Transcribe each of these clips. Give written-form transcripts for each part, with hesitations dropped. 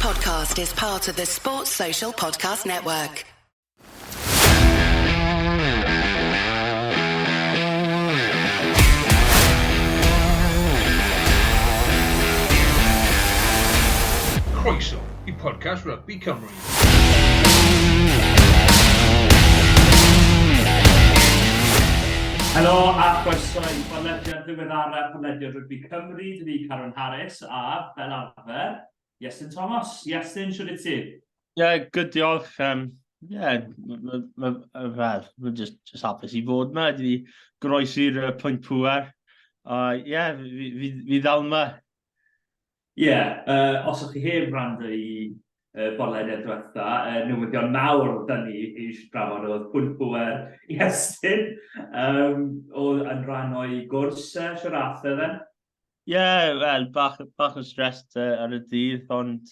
podcast is part of the Sports Social Podcast Network. Croeso i podcast Rugby Cymru. Helo a chroeso i podlediad ddiweddara podlediad Rygbi Cymru. Dwi fi Caron Harris a, fel arfer, Iestyn Thomas. Iestyn, siwr i ti? Ie, yeah, good diolch. Um, yeah, fel, mae'n just, just hapus i fod yma. Dwi wedi groesi'r uh, pwynt pŵer. Uh, yeah, fi, fi, fi ddal yma. Ie, yeah, uh, os ydych chi heb wrando i uh, bodlediad diwetha, uh, newyddion mawr da ni i drafod oedd pwynt pŵer Iestyn, um, oedd yn rhan o'i gwrs uh, siarad e then. Ie, yeah, wel, bach, bach o stressed uh, ar y dydd, ond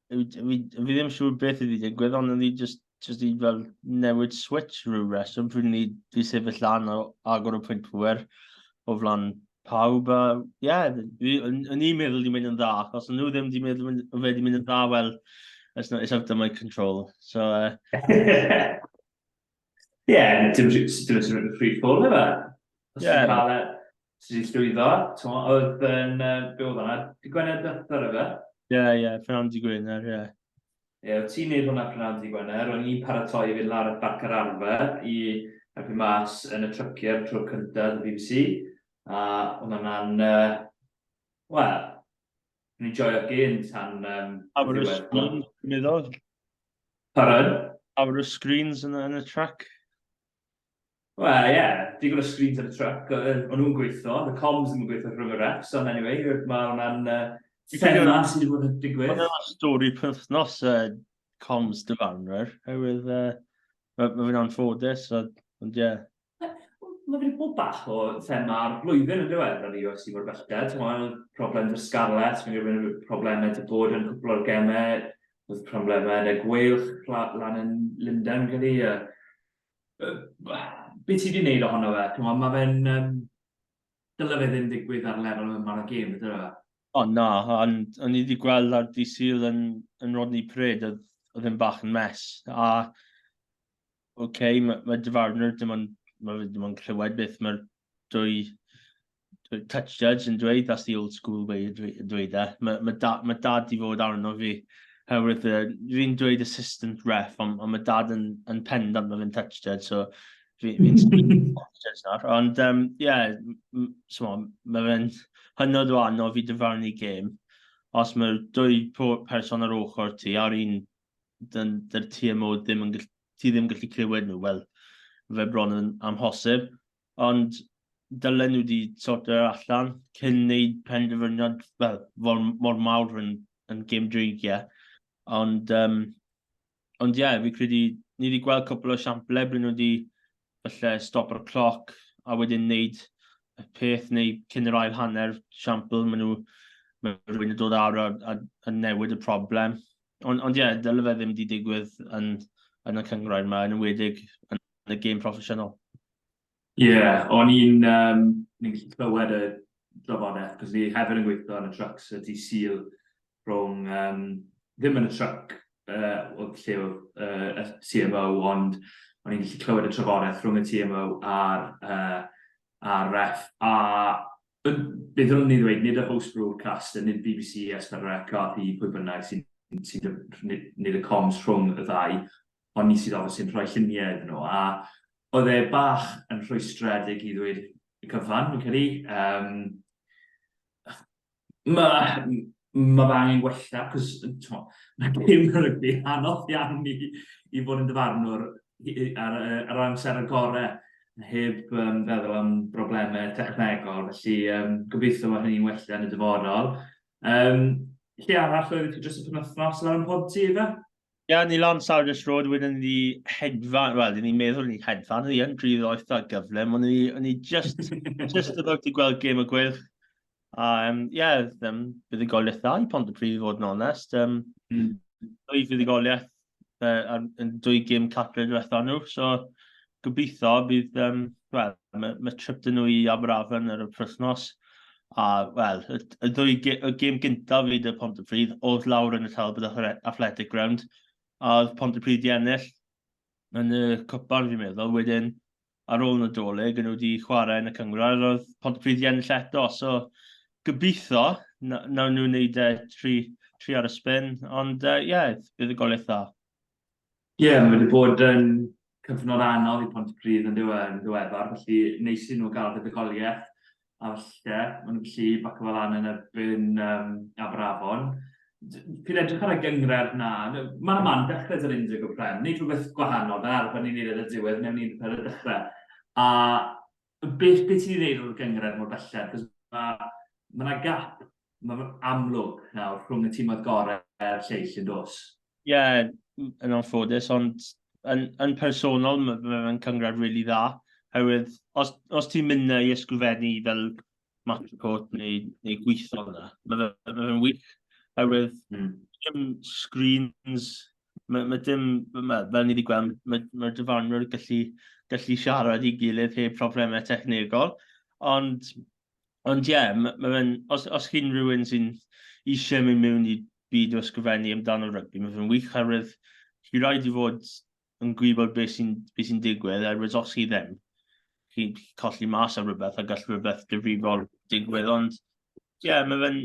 fi, fi, fi ddim siŵr beth ydi digwydd, ond o'n i just, just i fel newid switch rhyw reswm pryd ni di sefyll lan o agor y pwynt pwer o flan pawb. A ie, yeah, o'n i'n meddwl di mynd yn dda, achos o'n nhw ddim di meddwl mynd, fe di mynd yn dda, well, it's, not, it's out of my control. So, uh... Ie, yeah, dim dim dim free fall, efe? Os ti'n cael e, ti wedi llwyddo, oedd yn, be oedd hwnna, di Gwener diwethaf efe? Ie, ie, prynhawn di Gwener, ie. Ie, yeah, ti'n neud hwnna prynhawn di Gwener, o'n i'n paratoi i fynd lawr at Barc yr Arfer i helpu mas yn y tryciau tro cyntaf y BBC, a oedd hwnna'n, uh, wel, o'n i'n joio'r gêm tan um, Awr y sgrin, meddwl. Pardon? Awr y screens yn, yn y truck. Wel, ie, yeah, digon o screens yn y truck, o'n nhw'n gweithio, the comms ddim yn gweithio rhwng y refs, ond anyway, mae hwnna'n uh, thema sydd wedi bod yn digwydd. Mae'n stori penwthnos uh, comms dyfarnwyr, oherwydd uh, mae ma fe'n anffodus, ond ie. Yeah. Mae wedi bod bach o thema ar blwyddyn yn ddiwedd ar UFC mor belled. Mae'n problem dy Scarlett, mae'n gwneud problemau dy bod yn cwpl o'r gemau, oedd problemau yn y gweilch lan yn Lundain, fi'n credu. Be ti wedi gwneud ohono fe? Mae fe'n... Um, dyle fe ddim digwydd ar lefel yma o'r gêm, ydw e? O na, ond o'n i wedi gweld ar dydd Sul yn, yn Rodney Parade, oedd, oedd yn bach yn mess. A oce, okay, mae ma dyfarnwr dim ond, mae fe dim ond clywed beth mae'r dwy, dwy touch judge yn dweud, that's the old school way o dweud e. Mae ma, da, ma dad di fod arno fi, herwydd uh, fi'n dweud assistant ref, ond on mae dad yn, yn pendant mae fe'n touch judge, so fi'n fi touch judge nawr. Ond, um, yeah, so, mae fe'n hynod o anodd fi dyfarnu gêm. Os mae'r dwy person ar ochr ti a'r un dyn, dy'r TMO ddim yn gallu, ti ddim yn gallu clywed nhw, wel, fe bron yn amhosib. Ond dylen nhw wedi sortio allan cyn wneud penderfyniad fel, mor, mor mawr yn, yn gêm dreigiau. Ond, um, ond ie, yeah, fi credu, ni wedi gweld cwpl o siample ble nhw wedi falle stop o'r cloc a wedyn wneud y peth neu cyn yr ail hanner siampl, maen nhw, mae rhywun yn dod ar a, a, a newid y problem. Ond, ond ie, yeah, dyle fe ddim wedi digwydd yn, yn y cynghrair yma, yn enwedig yn y gêm proffesiynol. Ie, yeah, o'n i'n um, ni'n gallu clywed y drafodaeth, cos ni hefyd yn gweithio yn y trucks y dydd Sul rhwng, um, ddim yn y truck uh, oedd lle oedd uh, y TMO, ond o'n i'n gallu clywed y trafodaeth rhwng y TMO a'r, uh, a'r ref, a beth o'n i'n ddweud, nid y host broadcaster, nid BBC, S4C, RP, pwy bynnag sy'n sy nid y comms rhwng y ddau, ond ni sydd obviously yn rhoi lluniau iddyn nhw, a oedd e bach yn rhwystredig i ddweud y cyfan, fi'n credu. Um, mae ma fe angen gwella, cos mae gêm rygbi anodd iawn i, i fod yn dyfarnwr ar, ar amser y gorau heb um, feddwl am broblemau technegol, felly um, gobeithio mae hynny'n wella yn y dyfodol. Um, lle arall oedd ti dros y penwythnos lan yn Ponty, efe? Ie, yeah, ni lan Sardis Road, wedyn ni hedfan, wel, ni'n meddwl ni hedfan, ni yn rhy eitha gyflym, ond ni, ni just, just about i gweld gêm y Gweilch. A, um, yeah, um, buddugoliaeth dda i Pontypridd i fod yn onest. Um, mm. Dwy fuddugoliaeth uh, yn dwy gêm cartre diwetha nhw, so gobeithio bydd, um, wel, mae, mae trip dyn nhw i Aberafan ar y prysnos. A, wel, y, y ddwy y gêm gyntaf fi 'da Pontypridd oedd lawr yn y Talbot Athletic Ground, a oedd Pontypridd di ennill yn y cwpan fi'n meddwl. Wedyn, ar ôl Nadolig, yn nhw wedi chwarae yn y cynghrair, oedd Pontypridd wedi ennill eto. So, gobeithio, nawn nhw wneud e tri ar y spin, ond ie, yeah, buddugoliaeth dda. Ie, yeah, mae wedi bod yn cyfnod anodd i Pontypridd yn ddiweddar, felly neis i nhw gael buddugoliaeth, a falle maen nhw'n gallu baco fel lan yn erbyn Aberafon. Fi'n edrych ar y gynghrair 'na, man a man, dechrau 'da'r Indigo Prem, wneud rhywbeth gwahanol fel arfer ni'n neud ar y diwedd, wnewn ni ar y dechrau. A beth, beth ti'n ei ddeud o'r gynghrair mor belled? Cos mae ma 'na gap ma' amlwg nawr rhwng y timoedd gorau a'r lleill yn does? Ie, yeah, yn anffodus, ond yn personol mae fe'n cynghrair really dda. Herwydd, os ti'n mynd i ysgrifennu fel match report neu gweithio yna, mae fe'n ma fe wych. Herwydd, dim screens, mae dim, fel ni wedi gweld, mae dyfarnwyr gallu siarad i gilydd heb problemau technegol. Ond ie, yeah, ma fe'n, os chi'n rhywun sy'n eisiau mynd mewn i byd o ysgrifennu amdano rygbi, mae fe'n wych oherwydd chi rhaid i fod yn gwybod beth sy'n be sy digwydd, oherwydd os chi ddim, chi'n colli mas ar rhywbeth a gall rhywbeth difrifol digwydd. Ond ie, yeah, mae fe'n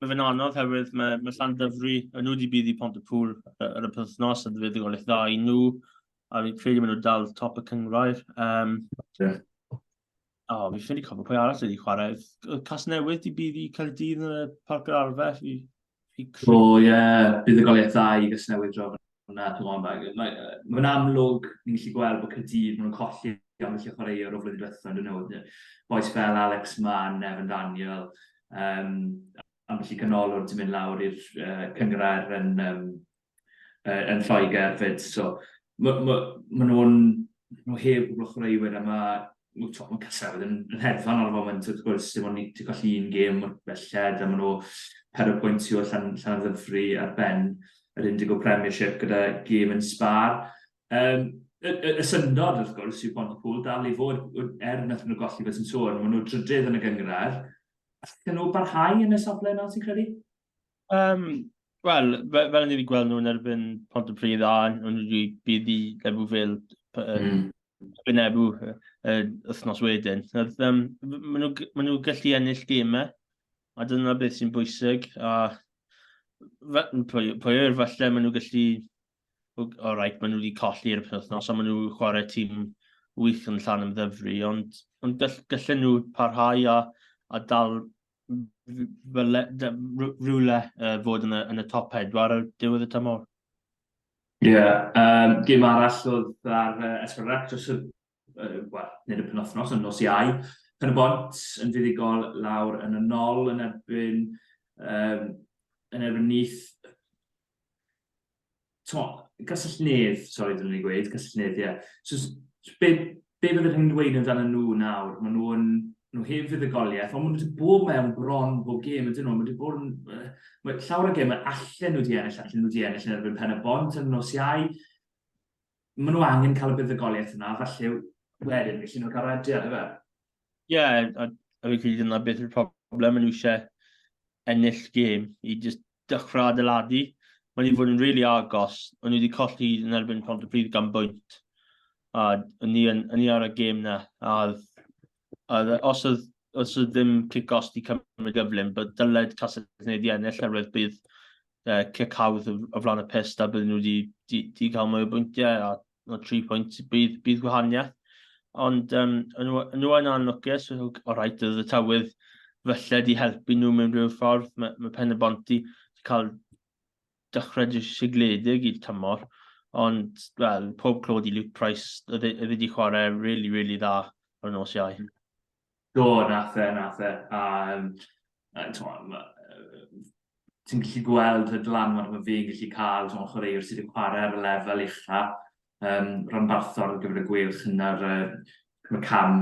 ma fe anodd oherwydd mae Llandyfri, nhw wedi bydd i Pontypool ar y penwythnos a fuddugoliaeth dda i nhw, a fi'n credu maen nhw dal top y cynghrair. Yeah. O, oh, fi ffili cofio pwy arall wedi chwarae. Oedd Casnewydd 'di bydd i Caerdydd yn y Parc yr Arfe. Fi O oh, ie, yeah. Buddugoliaeth dda i Gasnewydd draw fan'na. Mae'n ma amlwg, ni'n gallu gweld bod Caerdydd, maen nhw'n colli ambell i chwaraewr o flwyddyn diwethaf, yn dyn nhw. Bois fel Alex Mann, Evan Daniel, ambell i ganolwr 'di mynd lawr i'r cynghrair yn Lloegr 'fyd. So, ma' ma' ma' nhw'n nhw heb gwbl o chwaraewyr a ma' ma' Casnewydd yn hedfan ar y foment wrth gwrs, dim ond 'di colli un gêm mor belled a maen nhw pedwar pwynt tu ôl Llanymddyfri ar ben yr Indigo Premiership gyda gêm yn sbâr. Y, y, y syndod wrth gwrs yw Pontypool dal i fod, er nath nhw golli fel ti'n sôn, maen nhw drydydd yn y gynghrair. Allan nhw barhau yn y safle yna, ti'n credu? Wel, fel ni wedi gweld nhw yn erbyn Pontypridd a nhw wedi bydd i Lerpwl Vale wynebu wythnos wedyn. Maen nhw, ma nhw gallu ennill gemau, a dyna beth sy'n bwysig. A pwy yw'r falle maen nhw gallu... O right, maen nhw wedi colli ar y penwythnos, a maen nhw chwarae tîm wych yn Llanymddyfri, ond gallen nhw parhau a dal fel rhywle fod yn y top pedwar ar diwedd y tymor. Ie, yeah, gêm arall oedd ar S4C dros y, wel, nid y penwythnos, ond nos Iau. Pen y Bont yn fuddugol lawr yn y nol yn erbyn Neath. T'mo, Castell Nedd, sori, dylwn i gweud, Castell Nedd, ie. So, be, be byddech chi'n dweud amdano nhw nawr? Maen nhw'n nhw heb fuddugoliaeth, ond maen nhw wedi bod mewn bron bob gêm, ydyn nhw? Maen nhw wedi bod yn... Mae llawer o gemau allan nhw wedi ennill, allan nhw wedi ennill yn erbyn Pen y Bont yn nos Iau. Maen nhw angen cael y buddugoliaeth yna, falle wedyn felly nhw'n cael rediad, ife? Ie, yeah, a fi'n credu dyna beth yw'r problem, maen nhw eisiau ennill gêm i just dechrau adeiladu. Maen nhw wedi fod yn rili really agos, o'n nhw wedi colli yn erbyn Pontypridd gan bwynt. A o'n ni ar y gêm na, a os oedd ddim cic-off di cymryd gyflym, but dyled Castell Nedd i ennill oherwydd bydd cic hawdd o flaen y pyst a bydden nhw wedi di cael mwy o bwyntiau a no, 3 pwynt bydd gwahaniaeth. Ond nhw, nhw yn anlwcus, o rhaid oedd y tywydd falle di helpu nhw mewn rhyw ffordd. Mae Pen y Bont di cael dechrau sigledig i'r tymor. Ond, wel, pob clod i Luke Price, oedd e wedi chwarae really, really dda ar nos Iau. Do, nath e, nath e. A, ti'n gallu gweld y dylanwad mae fe'n gallu cael, ti'n chwaraewr sydd wedi chwarae ar y lefel ucha, ranbarthol ar gyfer y Gweilch yn yr cam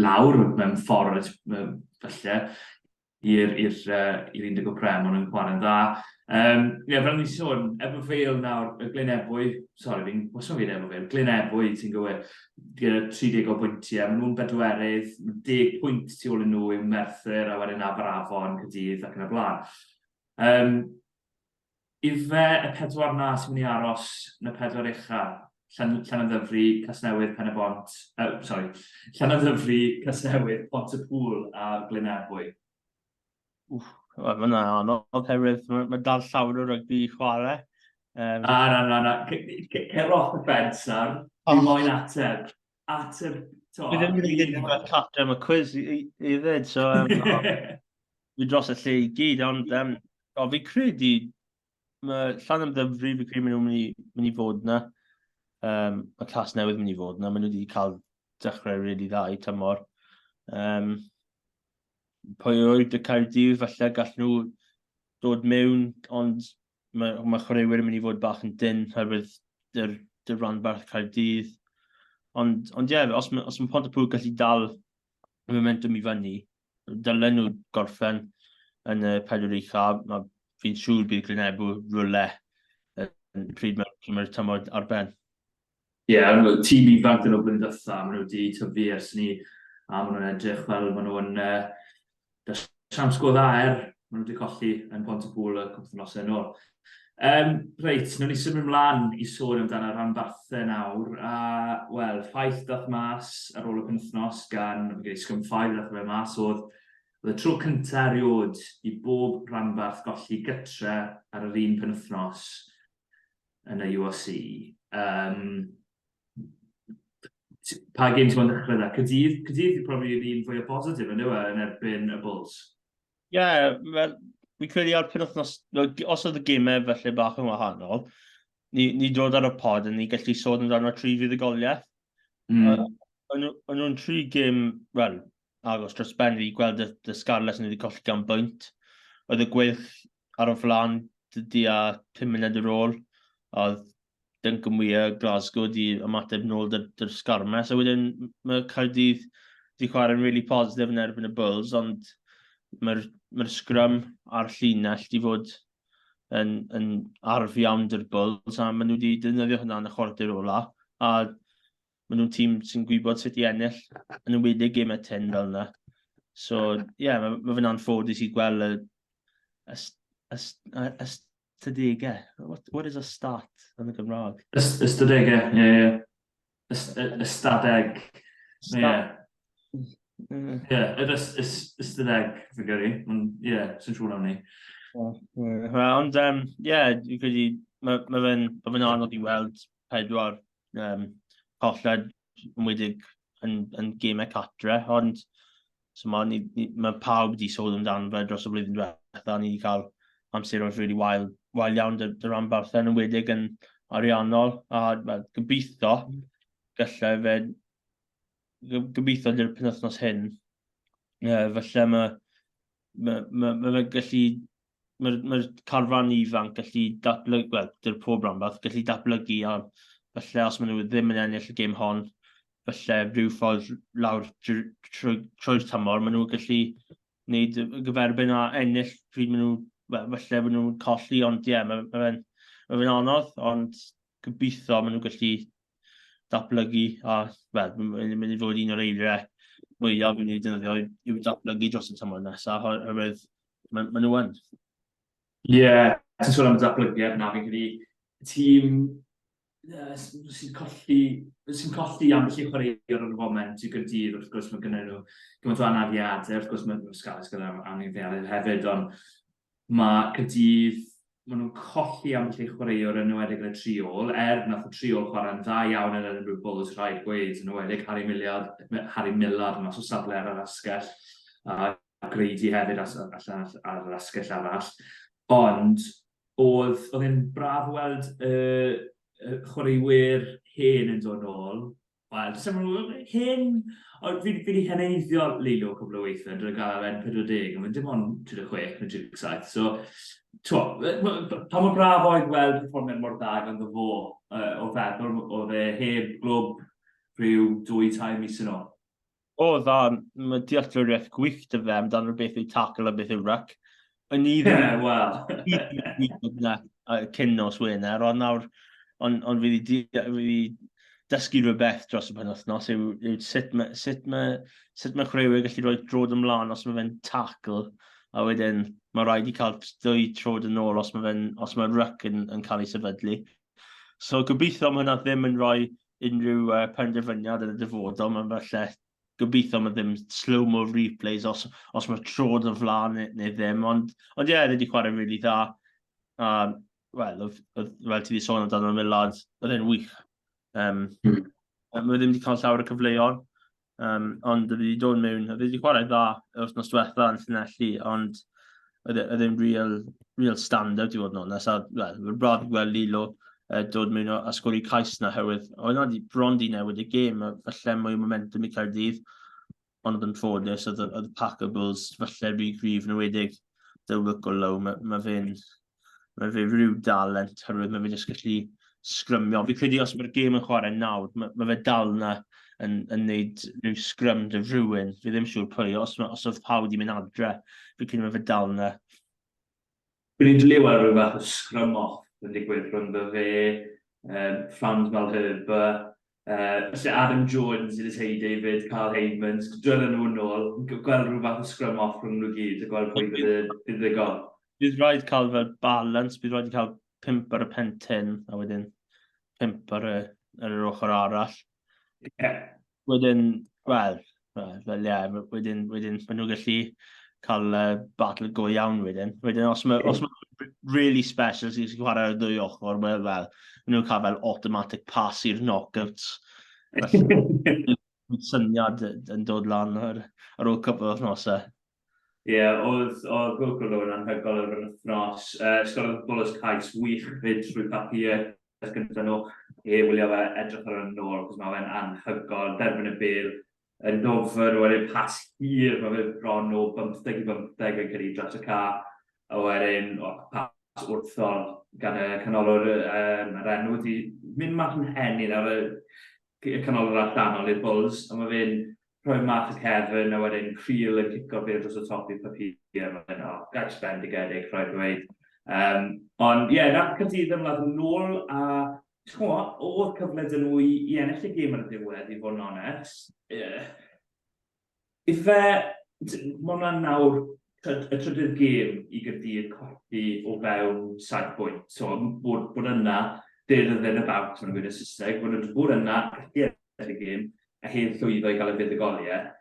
lawr mewn ffordd falle. i'r i'r uh, i'r 11 Prem, ond yn chwarae'n dda. Ie, fel ni'n sôn, Ebbw Vale nawr, y Glyn Ebwy, sori, fi'n wastad yn gweud Ebbw Vale, Glyn Ebwy, ti'n gywir, gyda 30 o bwyntiau, maen nhw'n bedwerydd, 10 pwynt tu ôl i nhw yw Merthyr, a wedyn Aberafon, Caerdydd ac yn y blaen. Ife y pedwar 'na sy'n mynd i aros yn y pedwar ucha? Llan, Llanymddyfri, Casnewydd, Pen-y-bont, sori, Llanymddyfri, Casnewydd, Pont-y-pŵl a Glyn Ebwy. Wff, wel, mae hwnna'n anodd oherwydd mae, mae dal llawer o rygbi i chwarae. Na, na, na, na. Cer off the fence nawr. Fi moyn ateb. Ateb, to. Fi ddim yn mynd i ddweud cartre am y cwiz i, i, i ddweud, so fi dros y lle i gyd, ond o, fi credu mae Llanymddyfri, fi credu maen nhw'n mynd i, mynd i fod yna. Mae Casnewydd mynd i fod yna, maen nhw wedi cael dechrau really dda i tymor. Pwy oed y Caerdydd, falle gall nhw dod mewn, ond mae, mae chwaraewyr yn mynd i fod bach yn dyn oherwydd dy'r, dy'r ranbarth Caerdydd. Ond, ond ie, yeah, os, os mae Pontypool gallu dal y momentum i fyny, dylen nhw gorffen yn y pedwar ucha, mae fi'n siŵr bydd Glyn Ebw rhywle yn pryd mae'r mae tymor ar ben. Ie, yeah, tîm ifanc dyn nhw blwyddyn diwetha, maen nhw wedi tyfu ers ni, a maen nhw'n edrych fel maen nhw'n uh, siawns go dda er maen nhw wedi colli yn Pont-y-pŵl y cwpl wythnosau yn ôl. Reit, wnawn ni symud ymlaen i sôn amdano rhanbarthau nawr. A, wel, ffaith dath mas ar ôl y penwythnos gan, fi'n credu Scrum 5 dath fe mas, oedd oedd y tro cyntaf erioed i bob rhanbarth golli gytre ar yr un penwythnos yn y URC. Pa gêm ti'n moyn dechrau 'da? Caerdydd? Caerdydd yw probably yr un fwyaf positif yn dyw e, yn erbyn y Bulls? Ie, yeah, wel, fi'n credu ar penwythnos, os oedd y gemau felly bach yn wahanol, ni, ni dod ar y pod a ni gallu sôn amdano tri fuddugoliaeth. O'n nhw'n tri gêm, wel, agos dros ben fi gweld y, y Scarlets yn wedi colli gan bwynt. Oedd y Gweilch ar y flaen di a 5 munud ar ôl, oedd Duncan Weir, Glasgow di ymateb nôl dy'r sgarmes. A wedyn mae Caerdydd di chwarae'n really positif yn erbyn y Bulls, ond mae'r mae scrum a'r llinell di fod yn, yn arf iawn dy'r Bulls, a maen nhw wedi defnyddio hynna yn y chwarter ola. A maen nhw'n tîm sy'n gwybod sut i ennill, yn enwedig gemau tyn fel yna. So, ie, yeah, mae ma fe'n anffodus i gweld y, y, y, y, y Ystadegau. What, what is a stat yn y Gymraeg? Ystadegau, ie, ie. Ystadeg. Ie. Ie, yr ystadeg, fi'n credu. Ie, sy'n siŵr am ni. Ond, ie, fi'n credu, mae ma fe'n ma fe anodd i weld pedwar colled enwedig yn, yn gemau catre, ond so ma, ni, ni, mae pawb wedi sôn amdano fe dros y flwyddyn diwetha, ni wedi cael amseroedd really wael, wael iawn dy, dy ranbarthau, yn enwedig yn ariannol, a well, gobeithio gallai fe, gobeithio dy'r penwythnos hyn, falle mae ma, ma, ma fe gallu mae'r mae carfan ifanc gallu datblygu, wel, dy'r pob rhanbarth, gallu datblygu a falle os maen nhw ddim yn ennill y gêm hon, falle rhyw ffordd lawr trwy'r tymor, maen nhw'n gallu gwneud y gyferbyn a ennill pryd maen nhw, wel, falle maen nhw'n colli, ond ie, yeah, mae ma fe'n ma fe anodd, ond gobeithio maen nhw'n gallu datblygu a, wel, mae'n mynd i fod un o'r eiriau mwyaf fi'n ei defnyddio i'w datblygu dros y tymor nesaf, oherwydd maen ma nhw yn. Ie, yeah, ti'n sôn am y datblygiad na, fi'n credu tîm sy'n colli, sy'n colli ambell i chwaraewr ar y foment i Gaerdydd, wrth gwrs mae gynnyn nhw gymaint o anafiadau, wrth gwrs mae Scarlets gyda anafiadau hefyd, ond Mae Caerdydd, maen nhw'n colli ambell i chwaraewr yn enwedig yn y tri ôl, er nath y tri ôl chwarae'n dda iawn yn Edinburgh Bulls, rhaid gweud, yn enwedig Harry Millard, Harry Millard mas o safle ar yr asgell, a Grady hefyd allan ar yr asgell arall. Ond oedd, oedd e'n braf weld y, y chwaraewyr hen yn dod nôl, Wel, does dim hen, ond fi fi 'di heneiddio Lilo cwpl o weithiau, dwi'n gael fe'n 40, ond dim ond 36 neu 37, so, t'mo, pa mor braf oedd gweld perfformiad mor dda ganddo fo, o feddwl oedd e heb glwb rhyw dwy, tair mis yn ôl. O, dda, mae dealltwriaeth gwych dy fe amdano beth yw tackle a beth yw ruck. O'n i ddim... Yeah, wel. I ddim na cyn nos Wener, ond nawr, ond on fi wedi dysgu rhywbeth dros y penwythnos yw, yw sut mae, sut mae, sut mae chwaraewyr gallu rhoi drod ymlaen os mae fe'n tackle, a wedyn mae rhaid i cael dwy trod yn ôl os mae fe'n, os mae ruck yn, yn cael ei sefydlu. So gobeithio mae hwnna ddim yn rhoi unrhyw penderfyniad yn y dyfodol, mae'n falle gobeithio mae ddim slow-mo replays os, os mae trod o flaen neu, neu ddim, ond, ond ie, yeah, wedi chwarae really dda. A, wel, oedd, oedd, fel ti wedi sôn amdano Millard, oedd e'n wych. Um, Mae ddim wedi cael llawer o cyfleon, ond oedd wedi dod mewn, oedd wedi chwarae dda yr wythnos diwetha yn Llanelli, ond oedd e, oedd e'n real, real stand-out i fod yn onest. A, wel, mae'n braf i gweld Lilo dod mewn a sgori cais na, herwydd oedd yna bron di newid y gêm, a falle mwy o momentum i Caerdydd, ond oedd yn ffodus, oedd, oedd Packer Bulls falle rhy gryf yn ewedig dy Wilco Low, mae, mae fe'n mae fe rhyw dalent, herwydd mae fe jyst gallu sgrymio. Fi credu os mae'r gêm yn chwarae nawr, mae, mae fe dal na yn, yn neud rhyw sgrym dy rhywun. Fi ddim siŵr pwy, os, os oedd pawb wedi mynd adre, fi credu mae fe dal na. Fi'n ni'n dwlu weld rhyw fath o scrum off yn digwydd rhwngddo fe, Frans Malherbe, uh, Adam Jones yn his David, Carl Heymans, dod nhw nôl, gweld rhyw fath o scrum off rhwng nhw gyd a gweld pwy bydd y buddugol. Bydd rhaid cael fel balance, bydd rhaid i cael pump ar y pen tin, a wedyn pump ar, y, ar yr ochr arall. Yeah. Wedyn, wel, fel ie, yeah, wedyn, wedyn maen nhw'n gallu cael battle go iawn wedyn. Wedyn, os mae, os mae really special sy'n chwarae ar y ddwy ochr, wel, fel, maen nhw'n cael fel automatic pass i'r knockouts. Felly, syniad yn dod lan ar, ar ôl cwpl o wythnosau. Ie, yeah, oedd, oedd Wilco Low yn anhygoel ar yr wythnos. Sgorodd Bulls cais wych fyd trwy papur gyda nhw. E, wylio fe edrych ar yn ôl, cos mae fe'n anhygoel, derbyn y bel, yn ddofn, wedyn pas hir, mae fe bron o 15 i 15 yn cyrraedd dros y ca, a wedyn o, pas wrthol gan y canolwr, yr enw wedi mynd mas yn hen i nawr, y canolwr allanol i'r Bulls, a mae fe'n rhoi mas y cefn, a wedyn Creel yn cico bel dros y top i'r papur, mae'n o, gais bendigedig, rhaid dweud. Ond ie, yeah, nath Caerdydd ymladd yn ôl, a ch'mo, oedd cyfle dyn nhw i, i ennill y gêm ar y diwedd, i fod yn onest. Yeah. Ife, mae hwnna'n nawr y trydydd gêm i Gaerdydd colli o fewn 7 bwynt. So, bod, bod yna, there or thereabouts, maen nhw'n gweud yn Saesneg, bod nhw bod yna, gallu ennill y gêm, a heb llwyddo i gael y fuddugoliaeth.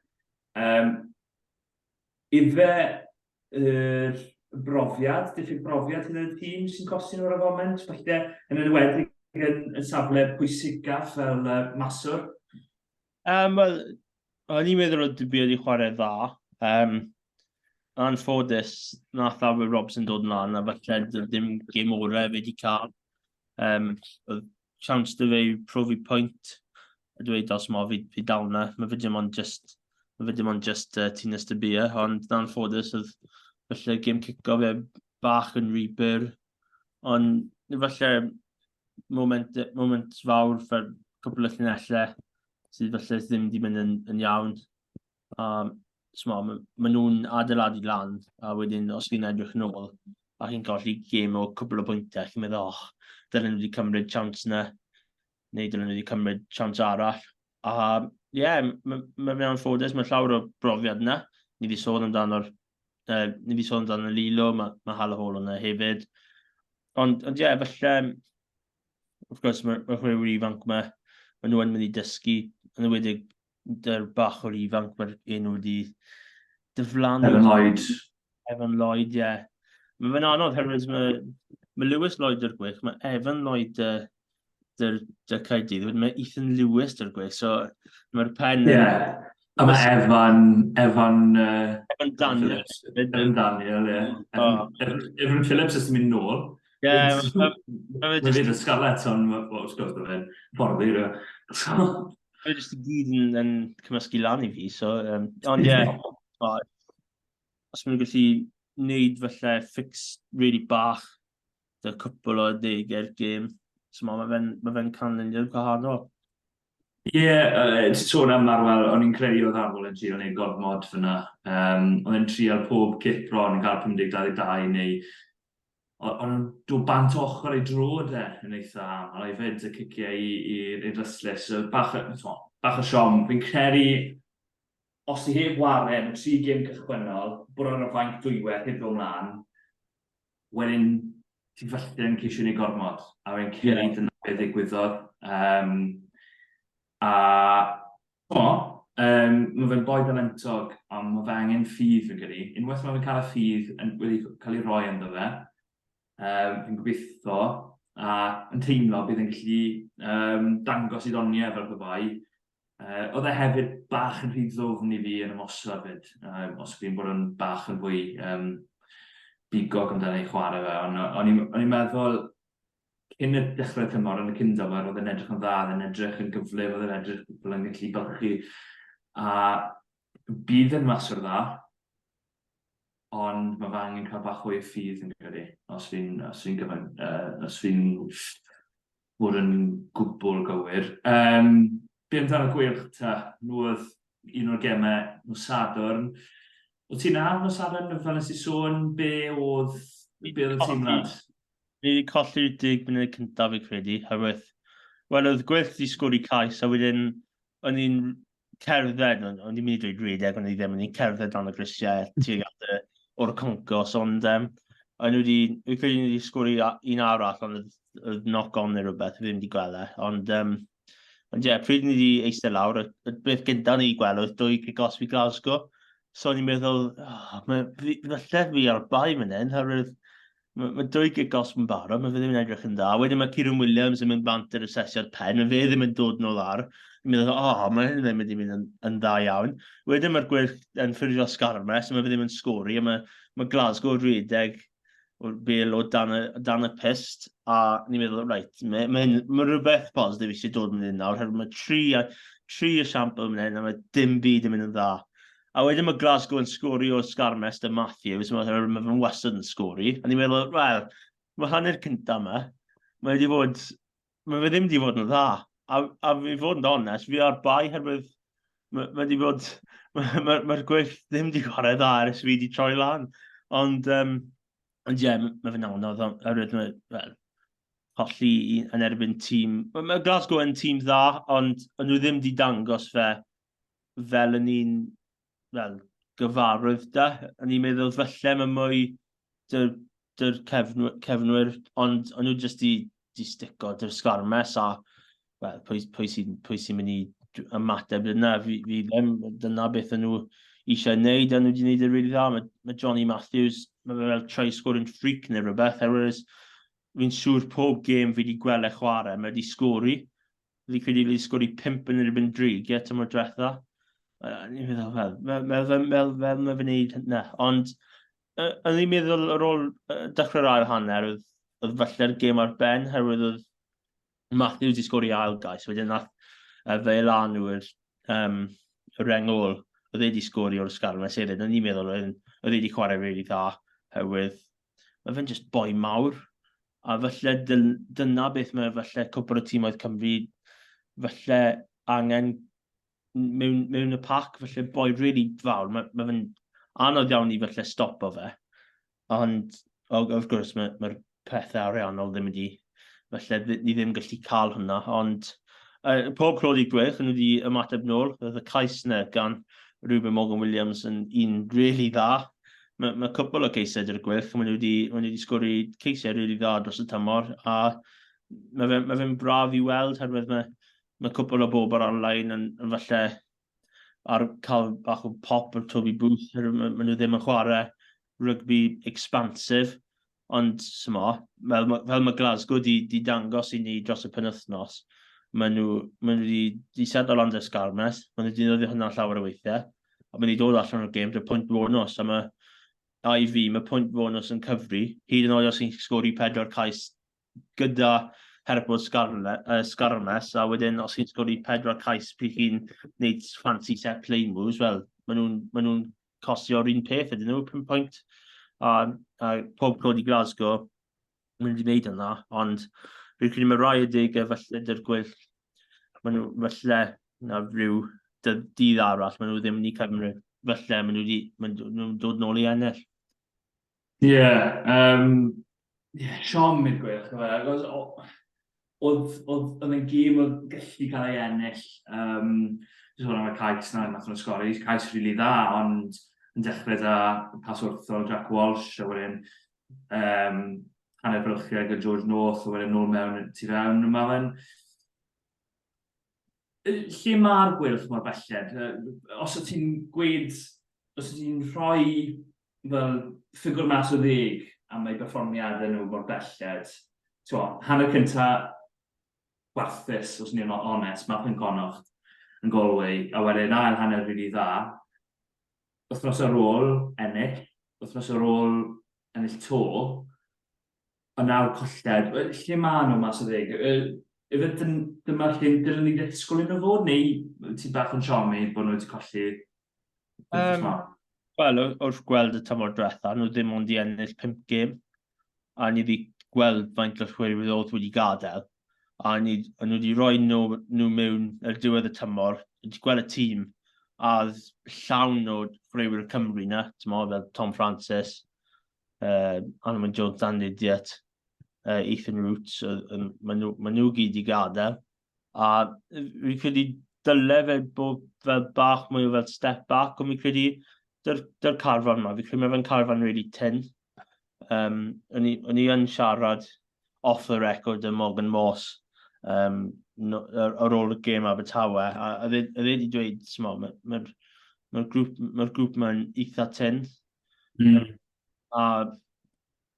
Ife yr brofiad, diffyg brofiad hyn yn y tîm sy'n costi nhw ar y foment, falle yn enwedig yn, yn safle pwysicaf fel maswr? Wel, o'n i'n meddwl oedd Dybia wedi chwarae dda. Anffodus, nath Albert Robson dod mlaen a falle ddim gêm orau fe wedi cael. Oedd chance dy fe i profi pwynt a dweud os mo fi, fi dal na. Mae fe dim ond just, mae fe dim ond just Tinus de Beer, ond na'n ffodus oedd falle gêm cico fe bach yn rhy byr. Ond falle moment, moment fawr fel cwpl o llinellau sydd falle ddim wedi mynd yn, yn iawn. A smo, ma, ma nhw'n adeiladu lan, a wedyn os chi'n edrych nôl, a chi'n colli gêm o cwpl o bwyntiau, chi'n meddwl, oh, dylen nhw wedi cymryd chance na, neu dylen nhw wedi cymryd chance arall. A ie, yeah, mae ma fe'n anffodus, mae llawer o brofiad yna. Ni wedi sôn amdano'r ni wedi sôn amdano Lilo, mae, mae Halaholo yna hefyd. Ond, ond ie, yeah, falle, wrth gwrs, mae'r mae chwaraewyr ifanc yma, maen nhw yn mynd i dysgu, yn enwedig dy'r bach o'r ifanc, mae'r enw wedi diflannu. Evan Lloyd. Evan Lloyd, ie. Yeah. Mae fe'n anodd herwydd mae, mae Lewis Lloyd o'r gwych, mae Evan Lloyd dy, dy, dy Caerdydd, wedyn mae Ethan Lewis dy'r gwych, so mae'r pen... Ie, yeah. A mae Evan, Evan... Evan Daniel. Evan Daniel, ie. Oh. Evan, Evan Phillips ys mynd nôl. Ie, mae fe jyst... Scarlett, ond wrth gwrs, mae fe'n fforddi, rwy'n. Mae jyst i gyd yn, yn cymysgu lan i fi, so... Ond ie, yeah, os maen nhw'n gallu wneud falle fix really bach dy cwpl o adegau'r gêm, so mae fe'n ma fe canlyniad gwahanol. Ie, yeah, ti'n sôn am Arwel, o'n i'n credu oedd Arwel yn trio gwneud gormod fyna. Oedd e'n trial pob cic bron yn cael 50-22 neu o'n nhw'n dod bant ochr ei droed e yn eitha aml hefyd, y ciciau i'r Ystlys. So, bach, bach o siom. Fi'n credu, os ti heb ware yn y tri gêm cychwynnol, bod ar y fainc dwywaith heb ddod mlaen, wedyn ti falle yn ceisio gwneud gormod. A fi'n credu dyna beth ddigwyddodd. A O, mae fe'n boi dalentog, ond mae fe angen ffydd fi'n credu. Unwaith mae fe'n cael y ffydd yn, wedi cael ei roi ynddo fe, fi'n gobeithio a yn teimlo bydd e'n gallu dangos ei ddoniau fel pe bai. Oedd e hefyd bach yn rhy ddwfn i fi yn ymosod fyd, os fi'n bod yn bach yn fwy bigog amdano ei chwarae fe, ond o'n i'n meddwl cyn y dechrau'r tymor yn y cyndymor, oedd e'n edrych yn dda, oedd e'n edrych yn gyflym, oedd e'n edrych fel yn gallu bylchu. A bydd yn maswr dda, ond mae fe angen cael bach fwy o ffydd yn credu, os fi'n os fi'n gyfan, os fi'n bod yn gwbl gywir. Be amdano Gweilch ta? Nhw oedd un o'r gemau nos Sadwrn. Oedd ti'n ar nos Sadwrn, fel nes i sôn, be oedd, be oedd y teimlad? Ni wedi colli'r 10 munud cyntaf fi credu, oherwydd, wel, oedd Gweilch wedi sgori cais, a wedyn o'n i'n cerdded, o'n i'n mynd i dweud rhedeg, ond o'n i ddim, o'n i'n cerdded dan y grisiau tuag at y, o'r concos, ond o'n nhw wedi, fi'n credu nhw wedi sgori un arall, ond oedd, oedd knock on neu rhywbeth, fi ddim wedi gweld e, ond, ond ie, yeah, pryd ni wedi eistedd lawr, y beth gyntaf ni wedi gweld oedd dwy cic osb i Glasgow, so o'n i'n meddwl, oh, mae, falle fi ar bai fan hyn, oherwydd mae dwy gig gosb yn barod, mae fe ddim yn edrych yn dda. Wedyn mae Kieran Williams yn mynd bant yr asesiad pen, mae fe ddim yn dod nôl ar. Yn meddwl, o, oh, mae hyn ddim wedi mynd yn dda iawn. Wedyn mae'r Gweilch yn ffurfio sgarmes, mae fe ddim yn sgori, a mae Glasgow rhedeg o'r bel o dan y pyst, a ni'n meddwl, reit, mae rhywbeth positif eisiau dod mynd yn nawr, herwydd mae tri esiampl yn mynd hyn, a mae dim byd yn mynd yn dda. A wedyn mae Glasgow yn sgori o'r sgarmes 'da Matthews, mae fe'n wastad yn sgori. A ni'n meddwl, wel, mae hanner cyntaf yma, mae wedi bod, mae fe ddim wedi bod yn dda. A fi fod yn onest, fi ar bai herwydd mae wedi bod, mae'r ma Gweilch ddim wedi chwarae dda ers fi wedi troi lan. Ond ie, yeah, mae fe'n anodd, oherwydd mae, well, colli yn erbyn tîm. Mae Glasgow yn tîm dda, ond ond nhw ddim wedi dangos fe fel yn un fel, gyfarwydd da. O'n i'n meddwl falle mae mwy dy'r dy cefnwyr, ond o'n nhw jyst di stico dy'r sgarmes a well, pwy pwy sy mynd i ymateb yna, fi ddim, dyna beth o'n nhw eisiau gwneud, a nhw wedi gwneud yn rili dda. Mae Johnny Matthews, mae fe fel try scoring freak neu rhywbeth, oherwydd fi'n siŵr pob gêm fi wedi gweld e chwarae, mae wedi sgori. Fi'n credu fi wedi sgori 5 yn erbyn Dreigiau tymor diwetha. Ni'n meddwl, fel, fel, fel, fel, fel mae fe'n neud hynna. Ond, o'n i'n meddwl ar ôl dechrau'r ail hanner, oedd falle'r gêm ar ben, herwydd oedd Matthews wedi sgori ail gais, wedyn nath fe lan yw'r y reng ôl, oedd e wedi sgori o'r sgarmes hefyd. O'n i'n meddwl oedd e wedi chwarae really dda, herwydd mae fe'n just boi mawr. A falle dyna beth mae falle cwpl o tîmoedd Cymru falle angen mewn y pac, falle boi really fawr. Mae fe'n anodd iawn i falle stopo fe. Ond, wrth gwrs, mae'r mae pethau ariannol ddim wedi, falle ni ddim gallu cael hwnna, ond pob clod i'r Gweilch, nhw wedi ymateb nôl, oedd y cais yna gan Reuben Morgan Williams yn un really dda. Mae cwpl o ceisiau gyda'r Gweilch, maen nhw wedi, maen nhw wedi sgori ceisiau really dda dros y tymor, a mae fe'n braf i weld, herwydd mae cwpl o bobl ar-lein yn falle ar cael bach o pop ar Toby Booth, maen nhw ddim yn chwarae rygbi expansive, ond smo, fel mae Glasgow di dangos i ni dros y penwythnos, maen nhw di setlo lan 'da sgarmes, maen nhw wedi defnyddio hwnna llawer o weithiau, a maen nhw wedi dod allan o'r gêm 'da pwynt bonus, a mae, a i fi, mae pwynt bonus yn cyfri, hyd yn oed os chi'n sgori pedwar cais gyda help o sgarmes, a wedyn os chi'n sgori pedwar cais pryd chi'n gwneud fancy set play moves, wel, maen nhw costio'r un peth ydyn nhw, 5 pwynt. A pob clod i Glasgow, maen nhw wedi gwneud yna, ond fi'n credu mae rai adegau falle dy'r Gweilch. Maen nhw falle na rhyw dydd arall, maen nhw ddim yn ei cymryd. Falle maen nhw wedi, maen nhw'n dod nôl i ennill. Ie, yeah, yeah, siom i'r Gweilch, achos oedd, oedd, oedd e'n gêm oedd gallu cael ei ennill. Jyst sôn am y cais na, nath nhw'n sgori, cais rili really dda, ond yn dechrau da pas wrthol Jack Walsh, a wedyn hanner bylchiau gyda George North, a wedyn nôl mewn tu fewn. Mae fe'n... Lle mae'r Gweilch mor belled? Os wyt ti'n gweud, os wyt ti'n rhoi fel ffigwr mas o ddeg am eu berfformiadau nhw mor belled, t'mo, hanner cynta gwarthus, os ni'n onest, Malcolm Connacht yn Galway, a wedyn ail hanner rili dda. Wythnos ar ôl ennill, wythnos ar ôl ennill 'to, ond nawr colled. Lle maen nhw mas o ddeg? Ife dyma lle dylen ni ddisgwyl i nhw fod, neu ti bach yn siomi bod nhw wedi colli? Wel, wrth gweld y tymor diwetha, nhw ddim ond i ennill 5 gêm, a ni wedi gweld faint o chwaraewyr oedd wedi gadael, a ni, a nhw wedi rhoi nhw mewn ar diwedd y tymor, wedi gweld y tîm, a oedd llawn o chwaraewyr Cymru na, ti'n mo, fel Tom Francis, Alun Jones, Dan Lydiate, Ethan Roots, maen nhw, ma nhw gyd i gadael. A fi'n credu dyle fe bod fel bach mwy o fel step back, ond fi'n credu dy'r carfan yma, fi'n credu mae fe'n carfan really tyn. O'n i, o'n i yn siarad off the record yn Morgan Morse no, ar ôl y gêm Abertawe, a oedd e wedi dweud, t'mo, mae'r ma, ma grŵp, ma grŵp ma'n eitha tyn. A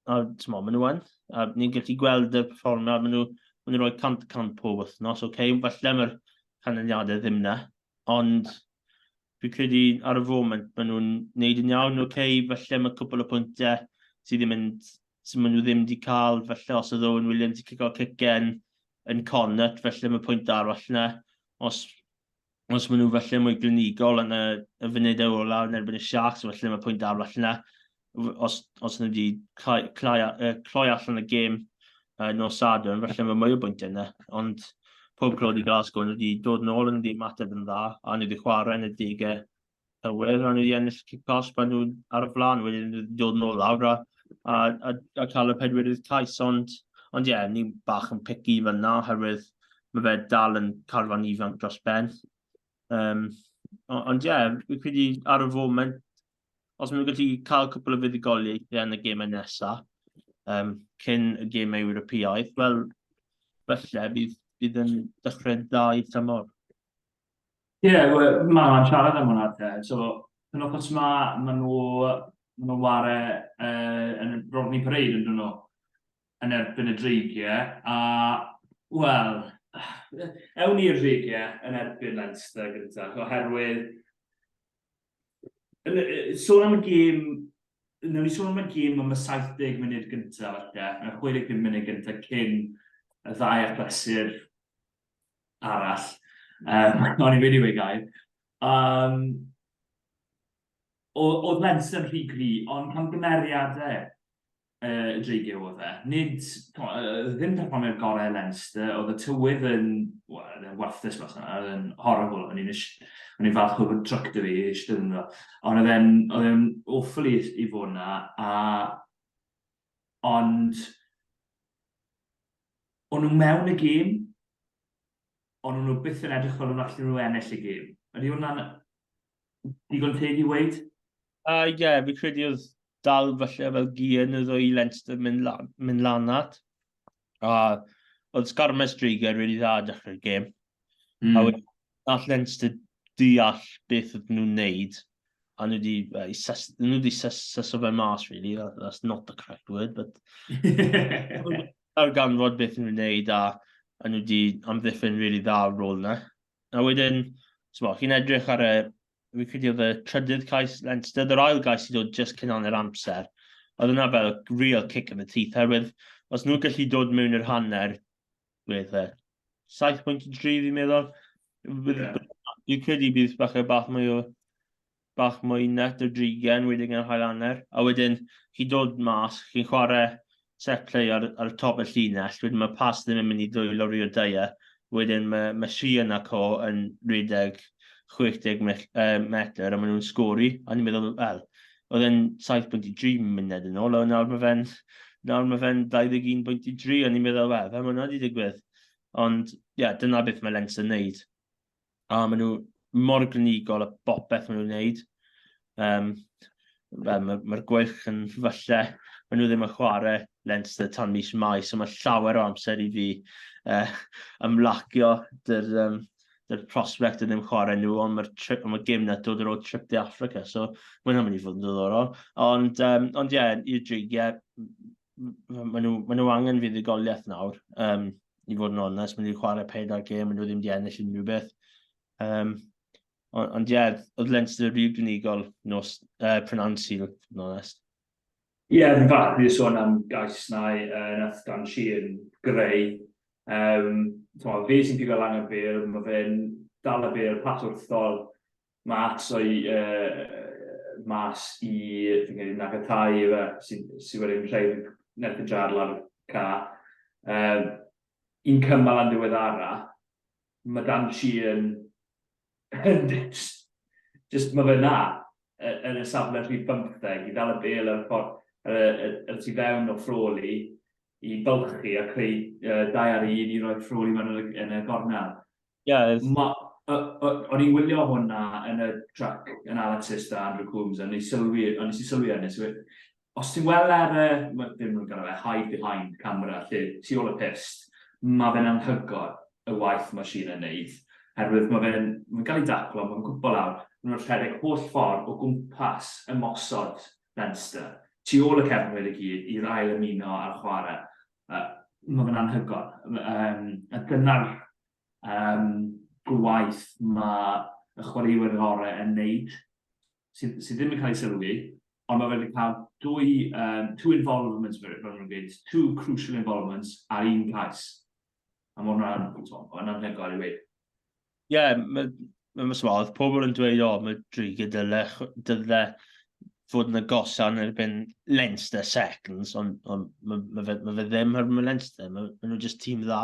t'mo, maen nhw yn. A ni'n gallu gweld y perfformiad, maen nhw rhoi 100% pob wythnos, oce, okay, falle mae'r canlyniadau ddim na, ond fi'n credu ar y foment maen nhw'n neud yn iawn, oce, okay, falle mae cwpl o pwyntiau sydd ddim yn, sydd maen nhw ddim wedi cael, falle os oedd Owen Williams wedi cico cicen yn Connacht, falle mae pwynt arall yna, os maen nhw falle mwy glinigol yn y funudau ola yn erbyn y Sharks, falle mae pwynt arall yna. Os nhw wedi cloi allan y gêm nos Sadwrn, falle mae mwy o bwyntiau yna. Ond pob clod i Glasgow, nhw wedi dod nôl yn wedi ymateb yn dda, a nhw wedi chwarae yn y degau cywir, a nhw wedi ennill cic cosb, a nhw ar y flaen wedyn nhw wedi dod nôl lawr a cael y pedwerydd cais. Ond ie, yeah, ni'n bach yn picky fel na, oherwydd mae fe dal yn carfan ifanc dros ben. Ond ie, yeah, fi'n credu ar y foment, os maen nhw'n gallu cael cwpl o fuddugoliaethau yn y gemau nesaf, cyn y gemau Ewropeaidd, wel, falle bydd yn dechrau dda i'r tymor. Ie, yeah, wel, mae'n siarad am hwnna te. So, penwythnos yma, maen nhw, maen nhw'n ware yn Rodney Parade yn dyn nhw, yn erbyn y Dreigiau, a, wel, ewn ni'r Dreigiau yn erbyn Leinster gyntaf, oherwydd, sôn am y gêm, wnawn ni sôn am y gêm am y 70 munud gyntaf, falle, y 65 munud gyntaf cyn y ddau achlysur arall. O'n i'n mynd i weud gair. Oedd Leinster yn rhy gry, ond camgymeriadau y Dreigiau oedd e. Nid, ddim perfformiad gorau Leinster, oedd y tywydd yn, well, yn warthus mas yna, oedd yn horrible, o'n i'n falch o fod truck 'da fi i eistedd ynddo. Ond oedd e'n oedd e'n awful i fod yna, a ond o'n nhw mewn y gêm, ond o'n nhw byth yn edrych fel o'n allan nhw ennill y gêm. Ydy hwnna'n digon teg i weud? Ie, yeah, fi credu oedd dal falle fel gear yn y ddwy Leinster mynd lan at. A oedd sgarmes Dreigiau really dda dechrau'r gêm. A wedyn nath Leinster deall beth oedd nhw'n neud, a nhw wedi, nhw wedi syso fe mas, really. That's not the correct word, but darganfod beth nhw'n neud a nhw wedi amddiffyn really dda ar ôl yna. A wedyn, so, chi'n edrych ar y, fi'n credu oedd y trydydd cais Leinster, yr ail gais i ddod just cyn hanner amser. Oedd yna fel real kick in the teeth, herwydd os nhw'n gallu dod mewn i'r hanner, beth e, 7.3 fi'n meddwl. Dwi'n credu bydd bach mwy net o drigen wedyn yn hail hanner. A wedyn, chi dod mas, chi'n chwarae set play ar top y llinell, wedyn mae pas ddim yn mynd i ddwylo Rio Dyer. Wedyn mae, mae Sheehan a co yn rhedeg 60 metr a maen nhw'n sgori. A ni'n meddwl, wel, oedd e'n 7.3 munud yn ôl, a nawr mae fe'n nawr mae fe'n 21.3, a ni'n meddwl, wel, fel mae hwnna wedi digwydd. Ond, ie, yeah, dyna beth mae Leinster yn neud. A maen nhw mor glinigol a bopeth maen nhw'n neud. Um, wel, mae'r mae Gweilch yn falle, maen nhw ddim yn chwarae Leinster tan mis Mai, so mae llawer o amser i fi ymlacio dy'r um, dy'r prospect yn ddim chwarae nhw, ond mae'r trip, mae gêm na dod ar ôl trip de Africa, so mae'n mynd i fod yn ddiddorol. Ond, um, ond ie, yeah, i'r Dreigiau, maen nhw, maen nhw angen fuddugoliaeth nawr, i fod yn onest. Maen nhw wedi chwarae pedair gêm, maen nhw ddim wedi ennill unrhyw beth. Um, ond, ond ie, yeah, oedd Leinster rhy glinigol nos prynhawn Sul, yn onest. Ie, yeah, fi'n falch fi sôn am gais na nath Dan Sheehan greu. Um, fe sy'n pigo lan y bêl, mae fe'n dal y bêl pas wrthol mas o'i mas i, fi'n credu, Nagatai ife, sydd sy wedyn creu Nathan Jarl ar y ca. Un cymal yn ddiweddara, mae Dan Sheehan yn just, just mae fe na yn y safle rhif 15 i ddal y bêl ar y ffordd ar y, y, y tu fewn o Frawley i bylchu a creu 2 ar 1 i roi Frawley mewn yn y gornel. Ma, o'n i'n wylio hwnna yn y truck analysis da Andrew Coombs, a nes sylwi, a nes i sylwi arni, so, os ti'n weld ar y, be maen nhw'n galw fe, hide behind camera, lle tu ôl y pyst, mae fe'n anhygoel y waith mae Sheehan yn neud. Herwydd mae fe'n ma cael ei daclo, mae'n cwmpo lawr, maen nhw'n rhedeg holl ffordd o gwmpas ymosod Leinster, tu ôl y cefnwyr i gyd, i'r ail ymuno ar chwarae. Mae fe'n anhygoel. A dyna'r gwaith mae y chwaraewyr gorau yn neud, sydd ddim yn cael ei sylwi, ond mae fe wedi cael dwy, two involvements, fel nhw'n gweud, two crucial involvements ar un cais. A mae hwnna'n, mae'n anhygoel i weud. Ie, yeah, mae ma, ma, oedd pobl yn dweud, o, mae Dreigiau dyle fod yn agosa yn erbyn Leinster seconds, ond on, mae ma fe, ma fe ddim ar mae Leinster, mae ma nhw just tîm dda.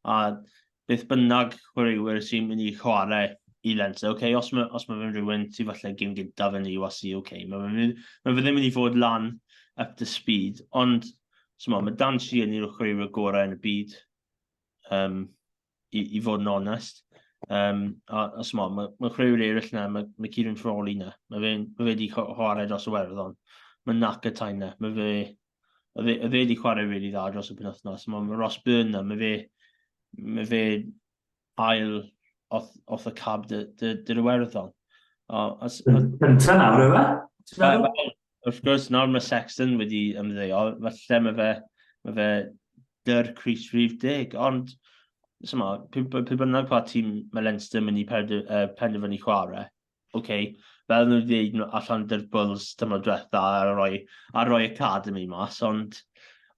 A beth bynnag chwaraewyr sy'n mynd i chwarae i Leinster, okay, os mae fe'n rhywun sy'n falle gêm gyntaf yn URC, okay, mae fe, ma fe ddim mynd i fod lan up to speed, ond so, mae Dan Sheehan yw'r chwaraewyr gorau yn y byd, i fod yn onest. A smo, mae chwaraewyr eraill na, mae Kieran Frawley na, mae fe wedi chwarae dros y Werddon. Mae Nakatai na, mae fe wedi chwarae really dda dros y penwythnos. Mae Ross Byrne na, mae fe ail off y cab dy'r Iwerddon. Cynta nawr, yw e? Wrth gwrs, nawr mae Sexton wedi ymddeol, falle mae fe dy'r crys rhif 10, ond ma, pwy bynnag pa tîm mae Leinster mynd i penderfynu chwarae, okay, fel nhw wedi dweud allan dy'r Bulls tymor diwetha a roi academy mas, ond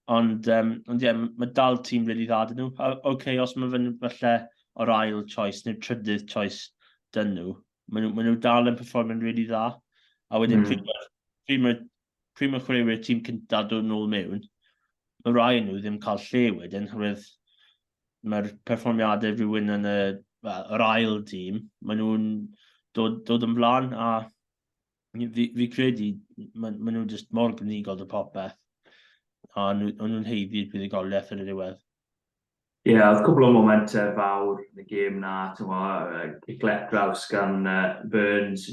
ie, yeah, mae dal tîm really dda dyn nhw. Okay, os mae fe'n falle o'r ail choice neu'r trydydd choice dyn nhw, maen nhw dal yn performio'n really dda. A wedyn pryd mae chwaraewyr tîm cyntaf dod nôl mewn, mae rai nhw ddim cael lle wedyn, oherwydd mae'r perfformiadau rhywun yn y, well, yr ail dîm, maen nhw'n dod yn flaen a fi credu maen nhw just mor glinigol dy popeth a nhw'n haeddu'r buddugoliaeth yn y diwedd. Ie, yeah, oedd cwbl o momentau fawr yn y gêm na, ti'n cic draws gan Burns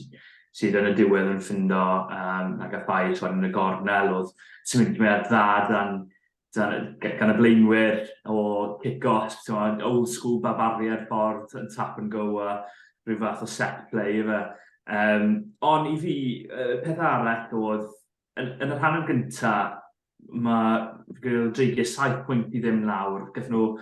sydd yn y diwedd yn ffindo ag a ffair yn y gornel, oedd symudiad dda dan y blaenwyr o kick-off, old school barbarian ffordd yn tap and go a rhyw fath o set play efe. Ond i fi, peth arall oedd, yn y rhan gyntaf, mae Dreigiau 7 pwynt i ddim lawr. Gath nhw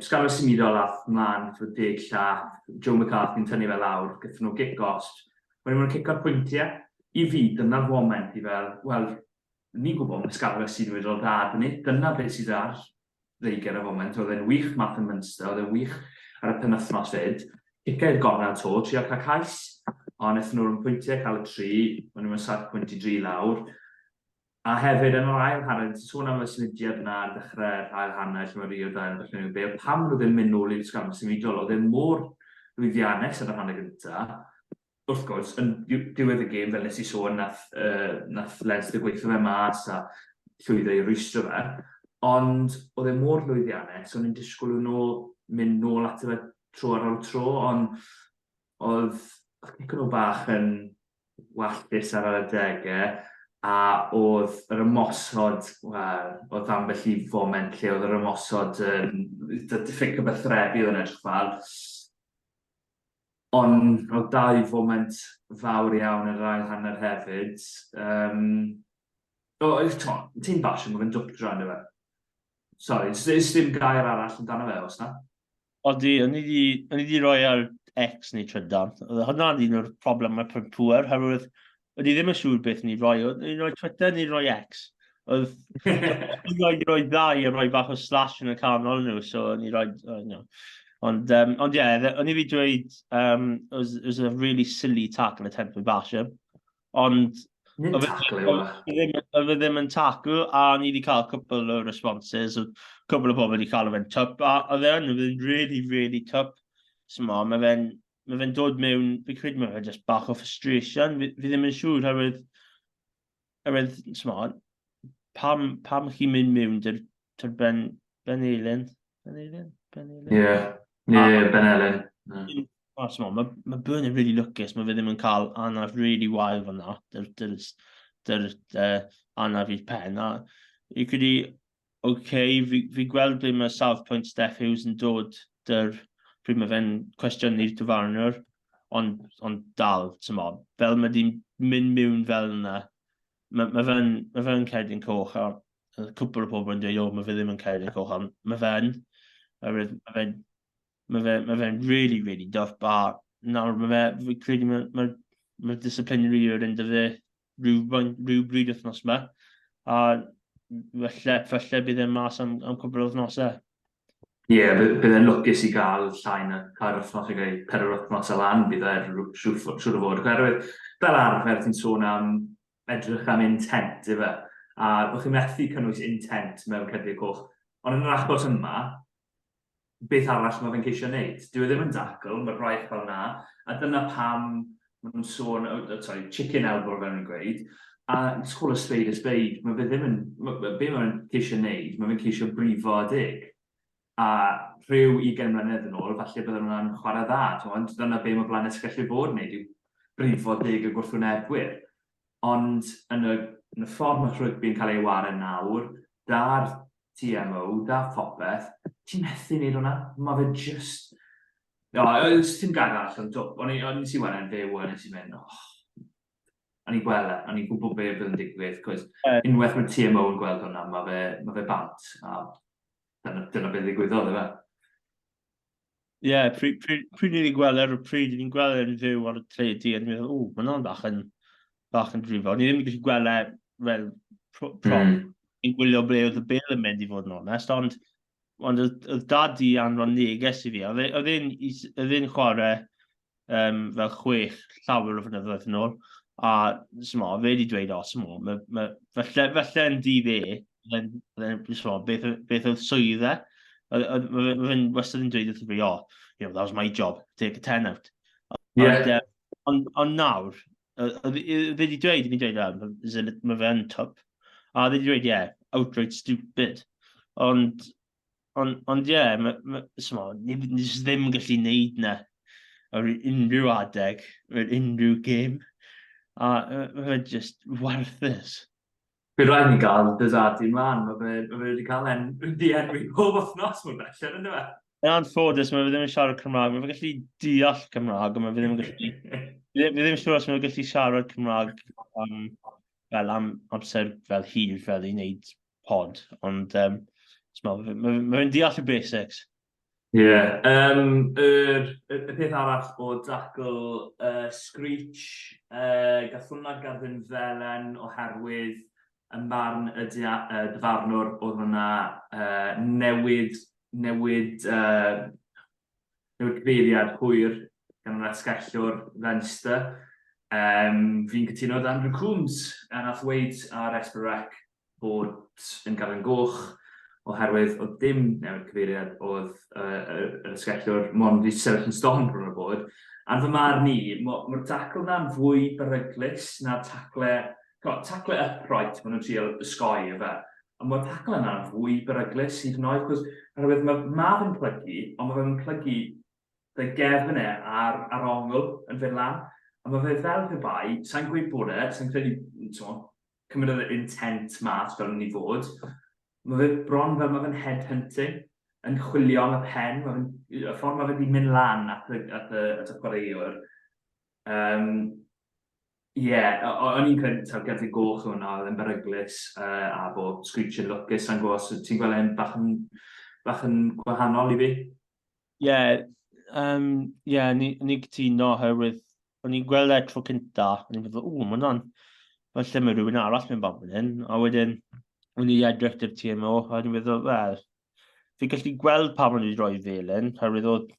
sgarmes symudol ath mlaen, 10 llath, Joe McCarthy'n tynnu fe lawr, gath nhw gic gosb. Wedyn nhw'n cico'r pwyntiau. I fi, dyna'r foment i fel, wel, ni'n gwybod mae sgarmes sydd wedi dod da ni. Dyna beth sydd ar Dreigiau ar y foment. Oedd e'n wych math yn Munster, oedd e'n wych ar y penwythnos fyd. Cicio i'r gornel to, trio cael cais. Ond wnaethon nhw'n pwyntiau cael y tri, maen nhw'n 7 pwynt i 3 lawr. A hefyd yn yr ail hanner, ti'n sôn am y symudiad yna ar ddechrau'r ail hanner lle mae Rio Dau yn dechrau nhw bêl, pam nhw ddim mynd nôl i'r sgam symudol? Oedd e mor lwyddiannus yn yr hanner gyntaf. Wrth gwrs, yn diwedd y gêm, fel nes i sôn, nath, nath Leinster gweithio fe mas a llwyddo i rwystro fe. Ond oedd e mor lwyddiannus, o'n i'n disgwyl nhw mynd nôl ato fe tro ar ôl tro, ond oedd cico nhw bach yn wallus ar yr adegau, a oedd yr ymosod, wel, oedd ambell i foment lle oedd yr ymosod yn diffyg cyfathrebu oedd yn edrych fel. Ond oedd dau foment fawr iawn yn yr ail hanner hefyd. Um, o, ti'n basio, mae fe'n dwpdra, ynddo fe? Sorry, dim gair arall amdano fe, os na? Odi, o'n i 'di, o'n i 'di rhoi ar X neu Trydan. Oedd hwnna'n un o'r problemau pŵer, herwydd o'n i ddim yn siŵr beth o'n i'n rhoi. O'n i'n rhoi Twitter neu'n rhoi X. Oedd o'n i'n rhoi ddau a rhoi bach o slash yn y canol nhw, so o'n i'n rhoi... Oh, no. Ond, ond ie, yeah, o'n i wedi dweud, it was, it was a really silly tackle attempt by Basham. Ond... Nid tackle yw e. Oedd e ddim yn tackle, a ni wedi cael cwpl o responses, oedd cwpl o bobl wedi cael fe'n twp, a oedd e'n oedd e'n really, really twp. So ma, mae fe'n ma fe dod mewn, fi credu mae fe just bach o frustration, fi, fi ddim yn siŵr, herwydd, herwydd, so pam, pam chi'n mynd mewn dy'r dyr Ben, Ben Elin? Ben Elin? Ben Elin? Ie, yeah. yeah, Ben Elin. Yeah. Oh, so, mae ma Byrne yn really lwcus, mae fe ddim yn cael anaf really wael fyna, dy'r dyr, dyr, uh, anaf i'r pen. A i credu, oce, okay, fi, fi gweld ble mae South Point Steph Hughes yn dod dyr pryd mae fe'n cwestiynu'r dyfarnwr, ond, ond dal, ti'n mo, fel mae di'n mynd mewn fel yna, mae, mae fe'n ma fe cerdyn coch, a cwpl o pobl yn dweud, o, mae fe ddim yn cerdyn coch, ond mae fe'n, mae fe'n mae fe, mae fe'n really, really duff, a nawr mae fe, fi credu mae, mae, mae disciplinary yn ynddo fe rhyw, rhyw bryd wythnos yma, a falle, falle bydd e'n mas am, am cwbl o wythnosau. Ie, yeah, bydd e'n lwcus i gael llai na tair wythnos i gael pedair wythnos o lan, bydd e'n siŵr o fod. Oherwydd, fel arfer, ti'n sôn am edrych am intent, ife? A bych chi'n methu cynnwys intent mewn cerdyn coch. Ond yn yr achos yma, beth arall mae fe'n ceisio wneud? Dyw e ddim yn dacl, mae'r braich fel 'na, a dyna pam maen nhw'n sôn, oh, sorry, chicken elbow fel nhw'n gweud, a just call a spade a spade, mae fe ddim yn, be mae'n ceisio wneud, mae fe'n ceisio brifo a dig. A rhyw 20 mlynedd yn ôl, falle bydden nhw'n chwarae dda, ond dyna be mae Blaen Esgell fod wneud, yw brifo dig y gwrthwynebwyr. Ond yn y, yn y ffordd mae rygbi'n cael ei ware nawr, da'r TMO, da phopeth, ti'n methu wneud hwnna. Mae fe just... No, ti'n gair arall ond dwp. O'n i, o'n i si weld e'n fyw a nes i mynd, oh. O'n i'n gweld e, o'n i'n gwybod be bydd yn digwydd, cos unwaith mae TMO yn gweld hwnna, mae fe, mae fe bant, a dyna, dyna beth ddigwyddodd, efe. Ie, yeah, pryd, pryd, pryd ni'n gweld ar y pryd, ni'n gweld e'n fyw ar y teledu, a ni'n meddwl, o, mae hwnna'n bach yn, bach yn drifo. Ni ddim yn gallu gweld e fel pro, pro Ni'n gwylio ble oedd y bel yn mynd i fod yn onest, ond ond oedd, oedd dad i anfon neges i fi. Oedd e, e'n chwarae fel chwech llawer o flynyddoedd yn ôl, a smo, fe wedi dweud, o, smo, ma, ma, falle, falle yn dydd e, smo, beth, beth oedd swydd e. Mae fe'n wastad yn dweud wrth fi, oh, you know, that was my job, take a 10 out. Yeah. Ond, ond, ond nawr, oedd e wedi dweud, wedi dweud, oh, mae fe'n twp. A oedd wedi dweud, yeah, outright stupid. Ond, ond, ond ie, yeah, ma, ma, smo, ni, ni ddim yn gallu neud na ar unrhyw adeg, ar unrhyw gêm. A mae fe just warthus. Bydd rhaid ni gael Dazadi mlaen, mae fe, ma fe wedi cael en, di enwi pob wythnos mor belled, ynddo fe? Yn anffodus, mae fe ddim yn siarad Cymraeg. Mae fe gallu deall Cymraeg, ond mae fe ddim yn gallu... Fi ddim yn siŵr os mae fe gallu siarad Cymraeg fel am amser fel hir fel i wneud pod, ond um, mae ma, ma fe'n deall y basics. Ie, yeah. um, yr, y, y peth arall o dacl Screech, gath hwnna gardyn felen oherwydd ym marn y dia, dyfarnwr oedd hwnna newid, newid, newid cyfeiriad hwyr gan yr asgellwr Leinster. Fi'n cytuno 'da Andrew Coombs, a nath weud ar S4C bod yn gerdyn goch oherwydd oedd dim newid cyfeiriad, oedd yr asgellwr mond wedi sefyll yn stond bron o bod. A'n fy marn i, mae'r tacl na'n fwy beryglus na'r tacle, tacle upright maen nhw'n trial ysgoi efe. Ond mae'r tacle yna'n fwy beryglus hyd yn oed, cos oherwydd mae ma fe'n plygu, ond mae fe'n plygu fe gefn e ar, ar ongl yn fynd lan. A mae fe fel pe bai, sa'n gweud bod e, sa'n credu, t'mo, cymryd yr intent mas fel ni fod, mae fe bron fel mae fe'n head-hunting, yn chwilio am y pen, mae fe'n, y ffordd mae fe wedi mynd lan at y, at y, at y chwaraewr. Ie, yeah, o'n i'n credu taw gerdyn goch oedd hwnna, oedd e'n beryglus a bod Screech yn lwcus, sa'n gwybod os ti'n gweld e'n bach yn, bach yn gwahanol i fi? Ie, yeah, yeah, ni, ni cytuno oherwydd o'n i'n gweld e tro cynta, o'n i'n meddwl, ww, mae hwnna'n, falle mae rhywun arall mewn bant fan hyn, a wedyn o'n i'n edrych dy'r TMO, a o'n i'n meddwl, wel, fi'n gallu gweld pam o'n i wedi rhoi felyn, oherwydd oedd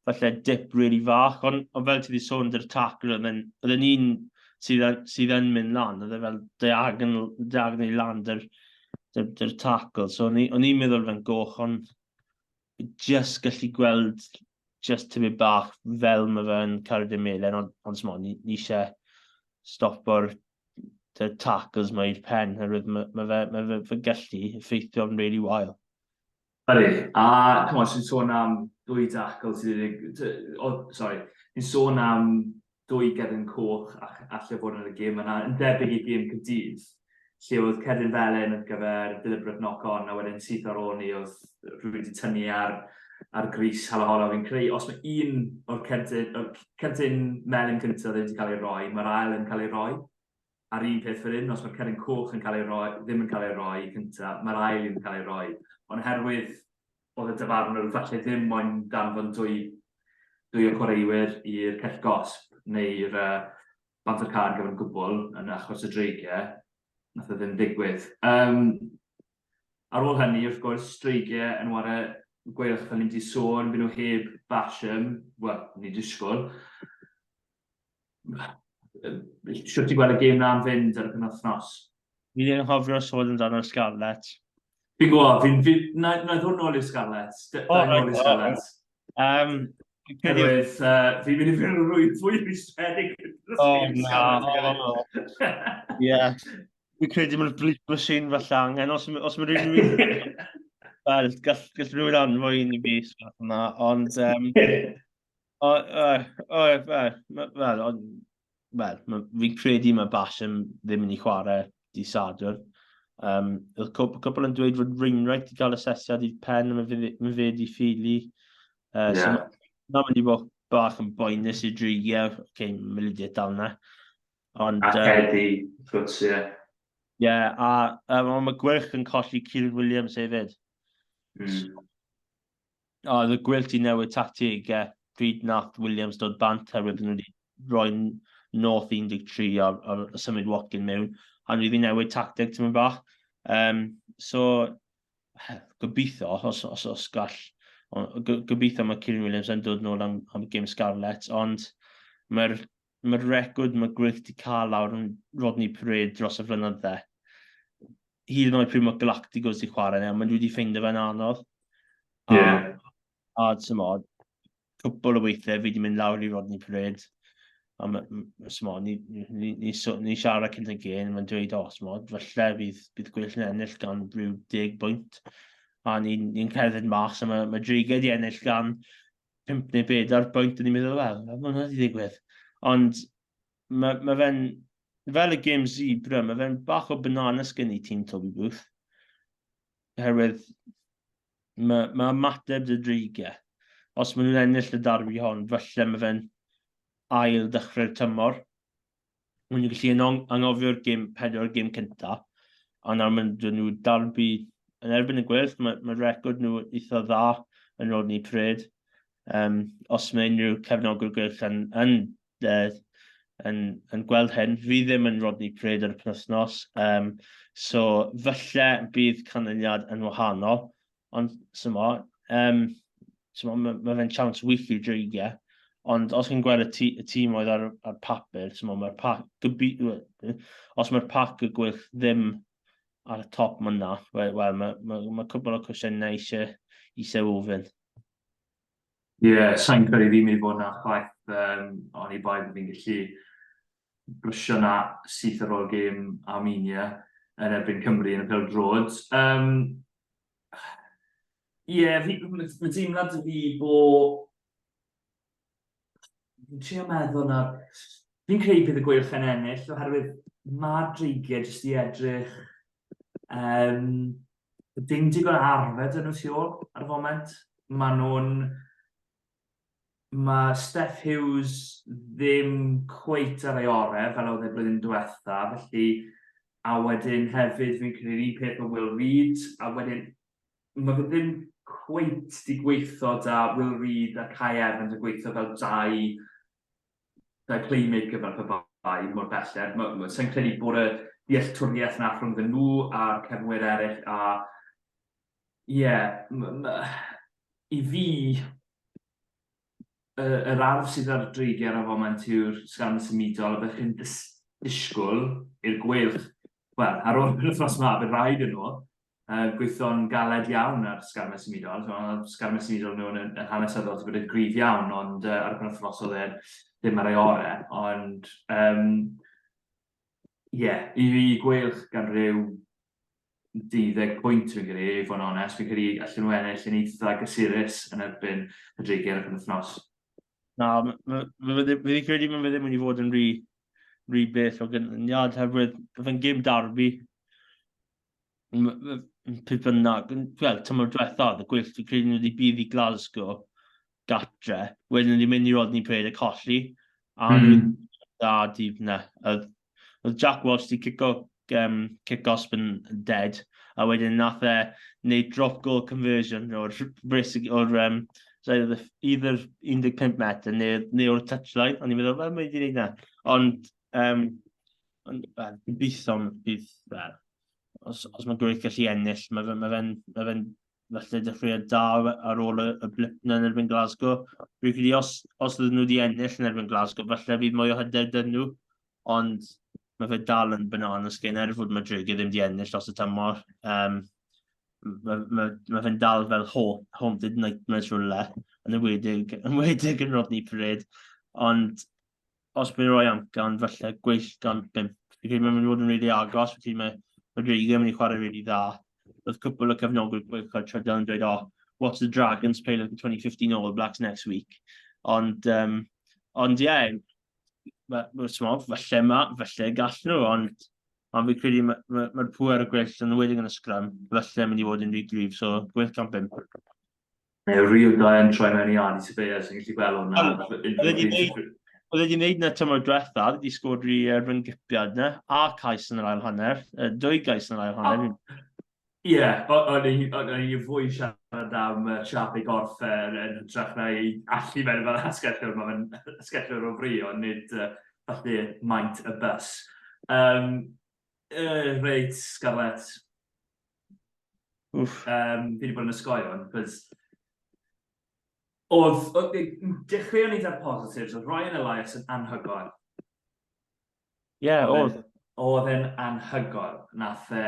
falle dip really fach, ond on fel ti wedi sôn, dy'r tackle, oedd e'n un sydd yn, sydd yn mynd lan, oedd e fel diagonal, diagonally lan dy'r, dy'r, dy'r tackle, so o'n i'n meddwl fe'n goch, ond just gallu gweld just tipyn bach fel mae fe'n cerdyn melen, ond, ond smo, ni, ni eisiau stopo'r y tackles mae i'r pen, oherwydd mae, mae fe, mae fe, fe gallu effeithio'n really wael. Ydy, a come on, sy'n sôn am dwy tackle sydd wedi... Oh, sorry, ni'n sôn am dwy gerdyn coch alle fod yn y gêm yna, yn debyg i gêm Caerdydd, lle oedd cerdyn felyn ar gyfer deliberate knock-on, a wedyn syth ar ôl ni oedd rhywun wedi tynnu ar, ar grys Halaholo. Fi'n credu, os mae un o'r cerdyn, o'r cerdyn melyn cyntaf ddim wedi cael ei roi, mae'r ail yn cael ei roi. A'r un peth fan hyn, os mae'r cerdyn coch yn cael ei roi, ddim yn cael ei roi cyntaf, mae'r ail un yn cael ei roi. Ond oherwydd oedd y dyfarnwr falle ddim moyn danfon dwy, dwy o chwaraewyr i'r cell gosb neu'r bant o'r car gyfan gwbl yn achos y dreigiau, nath o ddim digwydd. Um, ar ôl hynny, wrth gwrs, dreigiau yn ware gweilch fel ni'n di sôn, byd nhw heb Basham, wel, ni disgwyl. Siwt ti'n gweld y gêm na'n fynd ar y penwythnos? Fi ddim yn cofio sôn amdano'r Scarlets. Fi'n gwybod, fi'n... Fi, na, na ddod nôl i'r Scarlets. O, oh, nôl i'r Scarlets. Oherwydd, fi'n mynd i fynd yn rwy fwy rwystredig. O, na. Ie. Fi'n credu mae'r bleep machine falle angen, os, os mae rhywun... Wel, gall, gall rhywun anfon un i fi, yna, ond... Um, O, o, o, wel, wel, fi'n credu mae Basham ddim yn ei chwarae di Sadwrn. Um, oedd cwpl yn dweud fod Wainwright wedi cael asesiad i'r pen, mae fe, mae fe wedi ffili. Uh, yeah. So, mae'n mynd i fod bach yn boenus i dreigiau. Oce, okay, mae Lydiate dal yna. Ond, a Eddie, wrth gwrs, ie. Ie, yeah, a um, mae Gweilch yn colli Kieran Williams hefyd. So, O, oedd y Gweilch 'di newid tactegau pryd nath Williams dod bant oherwydd nhw wedi rhoi North 13 a, a symud Watkin mewn, a nhw wedi newid tacteg tipyn bach. Um, so, gobeithio, os, os, os gall, gobeithio mae Kieran Williams yn dod nôl am, am gêm Scarlets, ond mae'r mae record mae Gweilch wedi cael lawr yn Rodney Parade dros y flynydde. Hyd yn oed pryd mae Galacticos wedi chwarae nawr, maen nhw wedi ffeindio fe'n anodd. A, yeah. a ti'n cwpl o weithiau fi wedi mynd lawr i Rodney Parade. A smo, ni, ni, ni, ni, ni siarad cyn y gêm, mae'n dweud, o, smo, falle bydd, bydd Gweilch yn ennill gan rhyw 10 bwynt. A ni'n ni cerdded mas, a mae, mae Dreigiau wedi ennill gan 5 neu 4 bwynt, a ni'n meddwl, wel, mae hwnna wedi digwydd. Ond mae, mae fe'n, fel y gêm Zebra, mae fe'n bach o banana skin i tîm Toby Booth. Oherwydd mae, mae ymateb dy dreigiau. Os maen nhw'n ennill y darbi hon, falle mae fe'n ail dechrau'r tymor. Maen nhw'n gallu anghofio'r gêm, pedwar gêm cynta, a nawr maen nhw darbi yn erbyn y Gweilch, mae, mae record nhw eitha dda yn Rodney Parade. Um, os mae unrhyw cefnogwr Gweilch yn, yn yn, yn gweld hyn. Fi ddim yn Rodney Parade ar y penwythnos, um, so falle bydd canlyniad yn wahanol, ond symo, um, symo, mae ma fe'n chance wych i'r dreigiau. Ond os chi'n gweld y, tî, y tîm oedd ar, ar papur, so mae'r pac, os mae'r pac y Gweilch ddim ar y top mae yna, wel, well, mae, mae, mae cwbl o cwestiynau eisiau, eisiau ofyn. Ie, yeah, sa'n credu fi'n mynd i fod yna chwaith, oni bai bod fi'n gallu brysio na syth ar ôl gêm Armenia yn erbyn Cymru yn y pêl-droed. Ie, yeah, mae deimlad fi bo... Fi'n trio meddwl nawr. Fi'n credu bydd y Gweilch yn ennill, oherwydd mae'r Dreigiau jyst i edrych... Um, dim digon arfer dyn nhw tu ôl ar y foment. Maen nhw'n... Mae Steff Hughes ddim cweit ar ei orau fel oedd e blwyddyn diwetha, felly... A wedyn hefyd fi'n credu'r un peth o Will Reid, a wedyn mae fe ddim cweit 'di gweithio 'da Will Reid a Kai Evans yn gweithio fel dau, dau playmaker fel pe bai mor belled. Sa i'n credu bod y dealltwriaeth 'na rhyngddyn nhw a'r cefnwyr eraill a ie, i fi, yr arf sydd ar y dreigiau ar y foment yw'r sgan symudol a byddwch chi'n disgwyl i'r Gweilch, wel, ar ôl yr wythnos 'ma, bydd rhaid iddyn nhw gweithio'n galed iawn ar sgarmau symudol. Oedd sgarmau symudol nhw yn, yn hanesyddol wedi bod yn gryf iawn, ond ar y penwythnos oedd e ddim ar ei orau. Ond, um, yeah, i fi Gweilch gan rhyw 12 pwynt fi'n credu, i fod yn onest. Fi'n credu allan nhw ennill yn eitha gysurus yn erbyn y Dreigiau ar y penwythnos. Na, fi credu mae fe ddim wedi fod yn rhy, rhy bell o gynlyniad, herwydd fe'n gêm darbi. Pryd bynnag, wel, tymor diwetha, oedd y Gweilch, fi'n credu nhw wedi bydd i Glasgow gatre, wedyn nhw wedi mynd i Rodney Parade a colli, a mm. dda dydd na. Oedd, oedd Jack Walsh wedi cico cic gosb yn dead, a wedyn nath e wneud drop goal conversion o'r, o'r um, so either 15 metr neu, neu o'r touchline, o'n i'n meddwl, fel mae wedi gwneud na. Ond, um, ond well, gobeithio bydd, well, os, os mae Gweilch gallu ennill, mae fe'n ma fe, ma fe falle dechreuad da ar ôl y, y blip na yn erbyn Glasgow. Rwy'n credu os, os ydyn nhw wedi ennill yn erbyn Glasgow, falle fydd mwy o hyder dyn nhw, ond mae fe dal yn banana skin er fod mae Dreigiau ddim wedi ennill dros y tymor. Um, mae, mae, mae fe'n dal fel haunted nightmares rhywle, yn enwedig, yn enwedig yn Rodney Parade. Ond os mae'n rhoi amcan, falle Gweilch gan 5. Fi'n credu mae'n mynd i fod yn rili agos, felly mae, mae Dreigiau yn mynd i chwarae rili dda. Oedd cwpl o cefnogwyr Gweilch ar Trydar yn dweud, oh, watch the Dragons play like the 2015 All Blacks next week. Ond, um, ond ie, yeah, falle ma, falle gall nhw, ond ond fi'n credu mae'r ma, ma, ma pŵer y Gweilch yn enwedig yn y sgrym, falle mynd i fod yn rhy gryf, so Gweilch gan 5. Neu real guy yn troi mewn i Ardie Savea, sy'n gallu gweld hwnna. Oedd wedi gwneud na tymor diwetha, wedi sgori ryngipiad na, a cais yn yr ail hanner, dwy gais yn yr ail hanner. Ie, yeah, o'n i fwy siarad am siap ei gorff e yn hytrach na ei allu fe'n fel asgellwr, mae fe'n asgellwr o fri, ond nid falle maint y bus. Um, reit, Scarlett. Wff. Um, fi wedi bod yn ysgoi hwn, cos oedd, dechreuon ni da'r positives, oedd Ryan Elias yn anhygoel. Ie, yeah, oedd. Oedd e'n anhygoel. Nath e,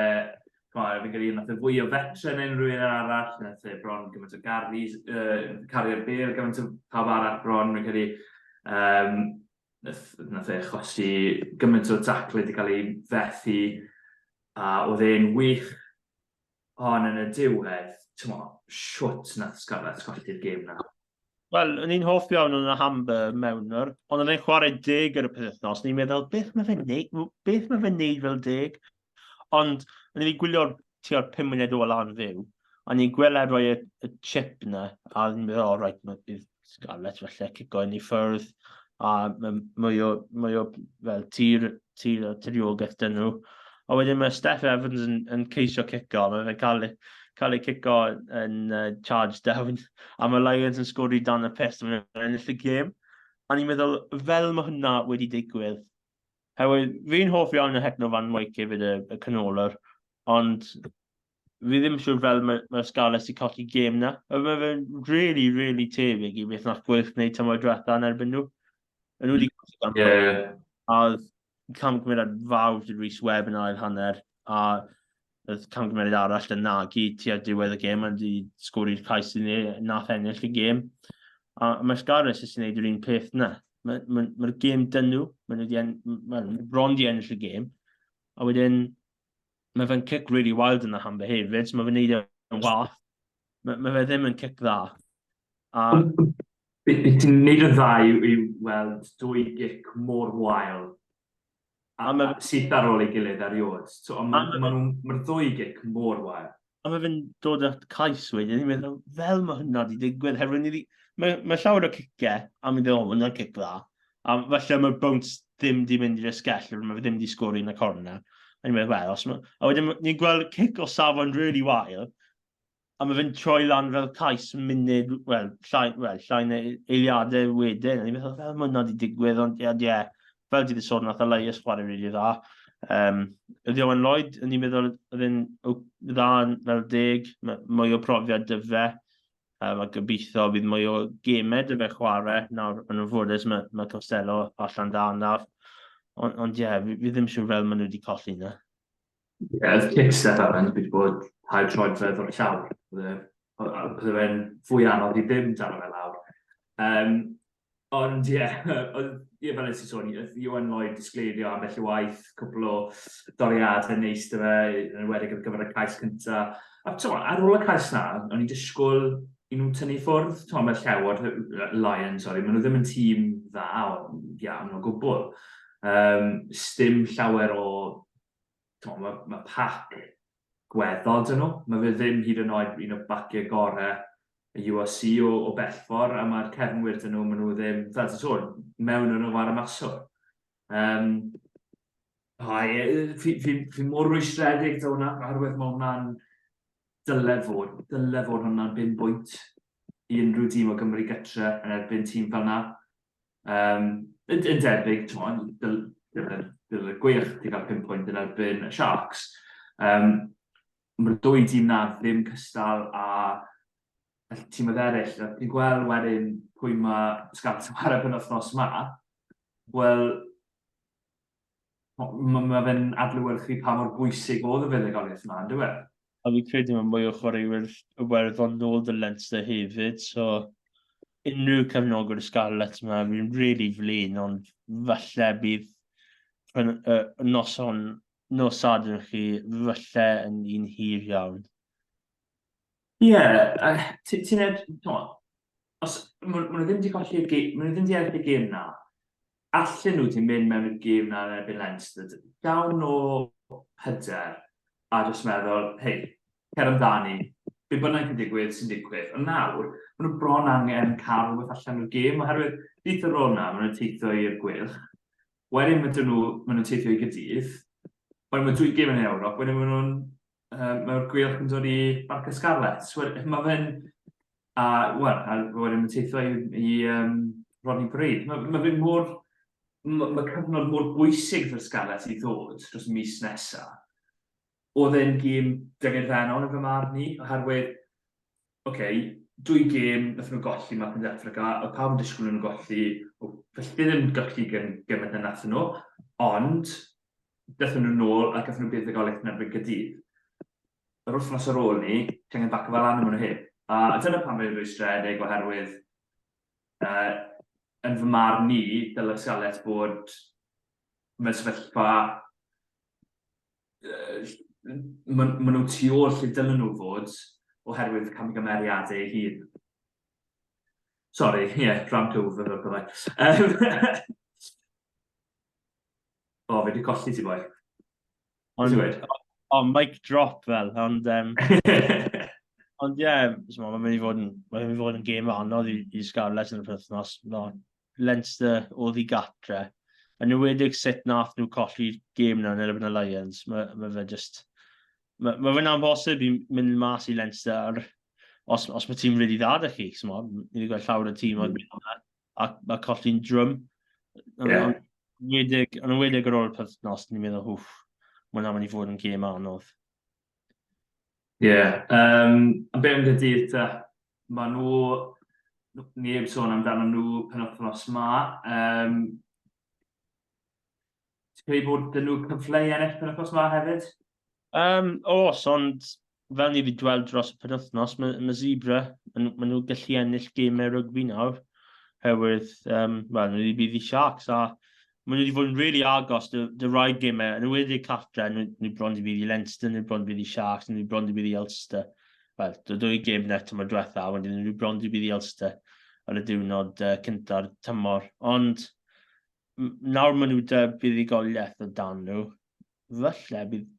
ch'mod, fi'n credu nath e fwy o fetr na unrhyw un arall, nath e bron gymaint o garis, cario'r bêl gymaint o pawb arall bron, fi'n credu. Um, nath, nath e achosi gymaint o tacle wedi cael ei fethu, a oedd e'n wych. Ond yn y diwedd, t'mo', shwt nath Scarlets colli'r gêm 'na? Wel, o'n i'n hoff iawn o'n Hamba mewnwr, ond oedd e'n chwarae deg ar y penwythnos, ni'n meddwl, beth mae fe'n neud, beth mae fe'n neud fel deg? Ond, o'n i wedi gwylio'r tua'r 5 munud ola yn fyw, a ni'n gweld e rhoi y, y chip na, a ni'n meddwl, oh, right, mae bydd Scarlets falle cico yn ei ffwrdd, a mae mwy o, mwy o fel tir, tir o tiriogaeth dyn nhw. A wedyn mae Steff Evans yn, yn ceisio cico, mae fe'n cael, cael ei cico yn charge down, a mae Lions yn sgori dan y pest, a maen nhw'n ennill y gêm. A ni'n meddwl, fel mae hwnna wedi digwydd, Herwydd fi'n hoff iawn o Hector Van Wyk hefyd, y, y canolwr, ond Fi ddim siŵr fel mae'r mae Scarlets i colli gêm na. Mae fe'n really, really tebyg i beth nath Gweilch wneud tymor diwetha yn erbyn nhw. Yn nhw wedi colli gan A oedd camgymeriad fawr dy Rhys Webb yn ail hanner, a oedd camgymeriad arall dy Nagy tua diwedd y gêm, a di sgori'r cais i ni, nath ennill y gêm. A mae Scarlets jyst yn gwneud yr un peth na. Mae'r ma, ma, ma gêm dyn nhw, maen nhw wedi en, ma bron di ennill y gêm, a wedyn mae fe'n cic really wild yn y handbe hefyd, so mae fe'n neud e'n wath. Mae, mae fe ddim yn cic dda. A... Be, be ti'n neud yn dda yw, yw weld dwy gic mor wael a, a ma, syth ar ôl ei gilydd erioed. So, mae'r ma, ma, ma ddwy gic mor wael. A mae fe'n dod at cais wedyn, ni'n meddwl, fel mae hwnna wedi digwydd, herwydd ni mae, mae llawer o ciciau, a mi'n dweud, o, mae hwnna'n cic dda. A falle mae'r bounce ddim di mynd i'r esgell, mae fe ddim di sgori yn y corner. A ni'n meddwl, wel, os ma... A wedyn ni'n gweld cic o safon really wael, a mae fe'n troi lan fel cais munud, wel, llai, well, llai neu eiliadau wedyn. A ni'n meddwl, fel mae hwnna wedi digwydd, ond ie, yeah, fel ti wedi sôn, nath Elias chwarae rili really dda. Um, ydy Owen Lloyd, yn i'n meddwl, oedd e'n dda fel deg, mwy o profiad dy fe. A gobeithio bydd mwy o gemau dy fe chwarae. Nawr, yn anffodus, mae, mae Costello allan da anaf. Ond, ond ie, yeah, fi, fi ddim siŵr fel maen nhw wedi colli yna. Ie, yeah, oedd kick Steph Evans wedi bod tair troedfedd o'r llawr. Bydde fe'n fwy anodd i ddim daro fe lawr. Um, Ond ie, oedd, ie, fel nes i sôn, oedd Iwan Lloyd disgleirio ambell i waith, cwpl o doriadau neis 'da fe, yn enwedig ar gyfer y cais cynta. A t'mo', ar ôl y cais 'na, o'n i'n disgwyl i nhw tynnu ffwrdd. T'mo', mae'r Llewod, Lions, sori, maen nhw ddim yn tîm dda iawn o gwbl. Um, sdim llawer o Mae ma, ma pac gweddol dyn nhw. Mae fe ddim hyd yn oed un o baciau gorau y URC o, o bellfor, a mae'r cefnwyr dyn nhw, maen nhw ddim, fel ti'n sôn, mewn yn y war maswr. Um, o, ie, fi, fi, fi mor rwystredig da hwnna, oherwydd mae hwnna'n dyle fod, dyle fod hwnna'n bum bwynt i unrhyw dîm o Gymru gytre yn erbyn tîm fel yna. Um, yn, yn debyg, ti'n dyle gweilch di gael 5 pwynt yn erbyn y Sharks. Um, Mae'r dwy dîm na ddim cystal a y tîmoedd eraill. A ti'n gweld wedyn pwy mae Scarlets yn chwarae penwythnos yma, wel, mae ma fe'n adlewyrchu pa mor bwysig oedd y fuddugoliaeth yma, on'd yw e? A fi'n credu mae mwy o chwaraewyr Iwerddon nôl 'da Leinster hefyd, so unrhyw cefnogwr y Scarlets yma, fi'n really flin, ond falle bydd uh, noson, nos Sadwrn chi, falle yn un hir iawn. Ie, yeah, ti'n ed, os maen nhw ddim wedi colli'r gêm, maen nhw ddim wedi ennill y gêm na, allen nhw 'di mynd mewn i'r gêm 'na yn erbyn Leinster, llawn o hyder a jyst meddwl, hei, cer amdani, be bynnag sy'n digwydd, sy'n digwydd. Ond nawr, maen nhw bron angen cael rhywbeth allan o'r gêm, oherwydd dydd ar ôl 'na, maen nhw'n teithio i'r Gweilch, wedyn maen nhw, maen nhw'n teithio i Gaerdydd, wedyn mae dwy gêm yn Ewrop, wedyn maen nhw'n, um, mae'r Gweilch yn dod i Barc y Scarlets. Mae fe'n A, wel, a wedyn mae'n teithio i, i um, Rodney Parade. Mae, mae fe mor... Mae, mae cyfnod mor bwysig fy'r Scarlets i ddod dros y mis nesaf. Oedd e'n gêm dyngedfennol yn fy marn i, oherwydd, oce, okay, dwy gêm nath nhw golli Mark yn Africa, oedd pawb yn disgwyl nhw'n golli, felly ddim golli gyn gymaint na nath nhw, ond dathon nhw nôl a gathon nhw buddugoliaeth yn erbyn Gaerdydd. Yr wythnos ar ôl 'ny, ti angen baco fe lan a ma' nhw heb. A dyna pam fi'n rwystredig oherwydd uh, yn fy marn i, dylai Scarlets bod mewn sefyllfa uh, maen ma nhw tu ôl lle dylen nhw fod oherwydd camgymeriadau ei hun. Sorry, ie, yeah, rant over fel byddai. Um, o, fi wedi colli ti boi. Ond, o, mic drop fel, ond... Um, ond ie, yeah, mae'n mynd i fod yn, mae'n mynd i fod yn gêm anodd i, i Scarlets yn y penwythnos. No, Leinster oedd i gatre. Yn enwedig sut nath nhw colli'r gêm na yn erbyn y Lions. Mae, mae fe just... Mae, mae fe'n amhosib i mynd mas i Leinster ar, os, os mae tîm really dda da chi. So, ni wedi gweld llawer o tîm mm. a, a colli'n drwm. Yeah. Yn yn enwedig ar ôl y pythnos, ni'n meddwl, hwff, mae hwnna'n mynd i fod yn gêm anodd. Ie, yeah, um, a be am Gaerdydd te? Maen nhw, ni heb sôn amdano nhw penwythnos ma. Um, Ti'n credu bod dyn nhw cyfle i ennill penwythnos ma hefyd? Um, os, ond fel ni wedi gweld dros y penwythnos, mae, mae Zebra, maen ma nhw gallu ennill gemau rygbi nawr, herwydd, um, wel, nhw wedi bydd i Sharks, a maen nhw wedi fod yn really agos dy, dy rai gemau, yn wedi cartre, nhw, nhw bron i bydd i Leinster, nhw bron i bydd i Sharks, nhw bron i bydd i Ulster. Wel, dy dwy gêm net tymor diwetha, a wedyn nhw bron i bydd i Ulster ar y diwrnod uh, cynta'r tymor. Ond nawr maen nhw dy buddugoliaeth o dan nhw, falle bydd,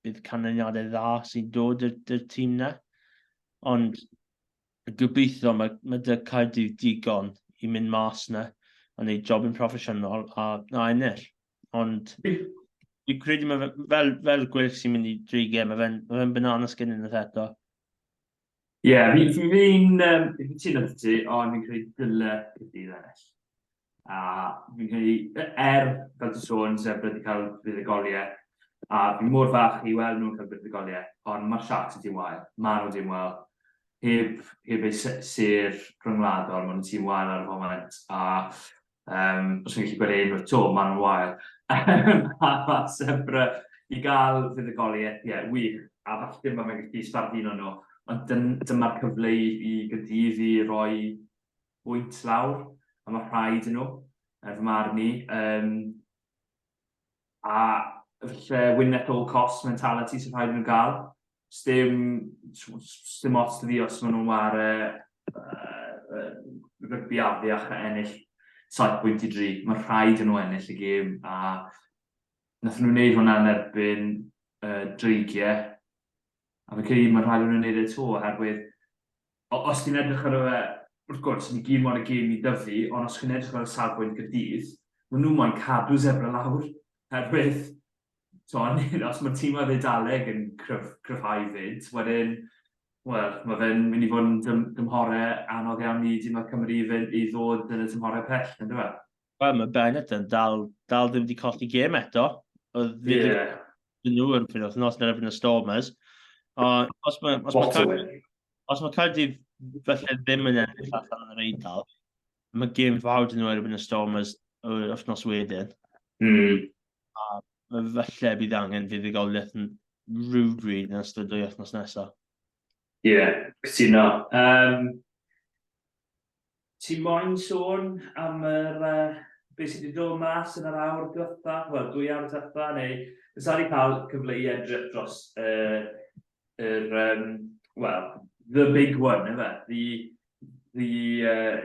bydd canlyniadau dda sy'n dod i'r tîm na. Ond gobeithio mae, mae dy Caerdydd digon i mynd mas na a wneud job yn proffesiynol a, a ennill. Ond fi'n credu mae fe, fel, fel gweilch sy'n mynd i dreigiau, mae fe'n ma fe banana skin unwaith eto. Ie, yeah, fi'n fi, fi, um, fi cytuno 'da ti, ond fi'n credu dyle Caerdydd ennill. A fi'n credu, er, fel ti'n sôn, Zebre wedi cael buddugoliaeth, a fi mor fach i weld nhw'n cael buddugoliaeth, ond mae'r Sharks yn tîm wael, maen nhw'n tîm wael. Heb, heb eu sêr rhyngwladol, maen nhw'n tîm wael ar y foment, a Um, os fi'n gallu gweud unwaith to, maen nhw'n wael. A mae Zebre i gael fuddugoliaeth, ie, yeah, wych. A falle mae fe'n gallu sbarduno nhw. Ond dyn, dyma'r cyfle i, i Gaerdydd i roi bwynt lawr, a mae rhaid i nhw, er fy marn i. Um, a falle win at all costs mentality sy'n rhaid i nhw gael. Sdim, sdim ots 'da fi os maen nhw'n ware uh, rygbi afiach a ennill 7 pwynt i 3. Mae rhaid i nhw ennill y gêm a nath nhw wneud hwnna yn erbyn uh, Dreigiau a fe credu mae rhaid i nhw wneud e to oherwydd os ti'n edrych ar y wrth gwrs, ni gyd moyn y gêm i dyfu, ond os chi'n edrych ar y safbwynt Gaerdydd, maen nhw moyn cadw Zebra lawr, oherwydd t'mod, os mae'r timoedd Eidaleg yn cryf, cryfhau fyd, wedyn, wel, mae fe'n mynd i fod yn dym, dymhorau anodd iawn i dimoedd Cymru i, fynd, i ddod yn y tymhorau pell, yn dweud? Wel, mae Bennett yn dal, dal ddim wedi colli gêm eto. Oedd yeah. nhw yn penwythnos yn erbyn y Stormers. O, os mae, os mae, Caerdydd, os mae Caerdydd felly ddim yn ennill allan yn yr Eidal, mae gêm fawr dyn nhw erbyn y Stormers yr wythnos wedyn. Mm. A falle bydd angen fuddugoliaeth yn rhywbryd yn ystod y wythnos nesaf. Ie, yeah, cytuno. Um, ti moyn sôn am yr, uh, beth sydd wedi dod mas yn yr awr diwetha, wel, dwy awr diwetha, neu Fysa ni cael cyfle i edrych dros uh, yr, um, well, the big one, efe? The, the, uh,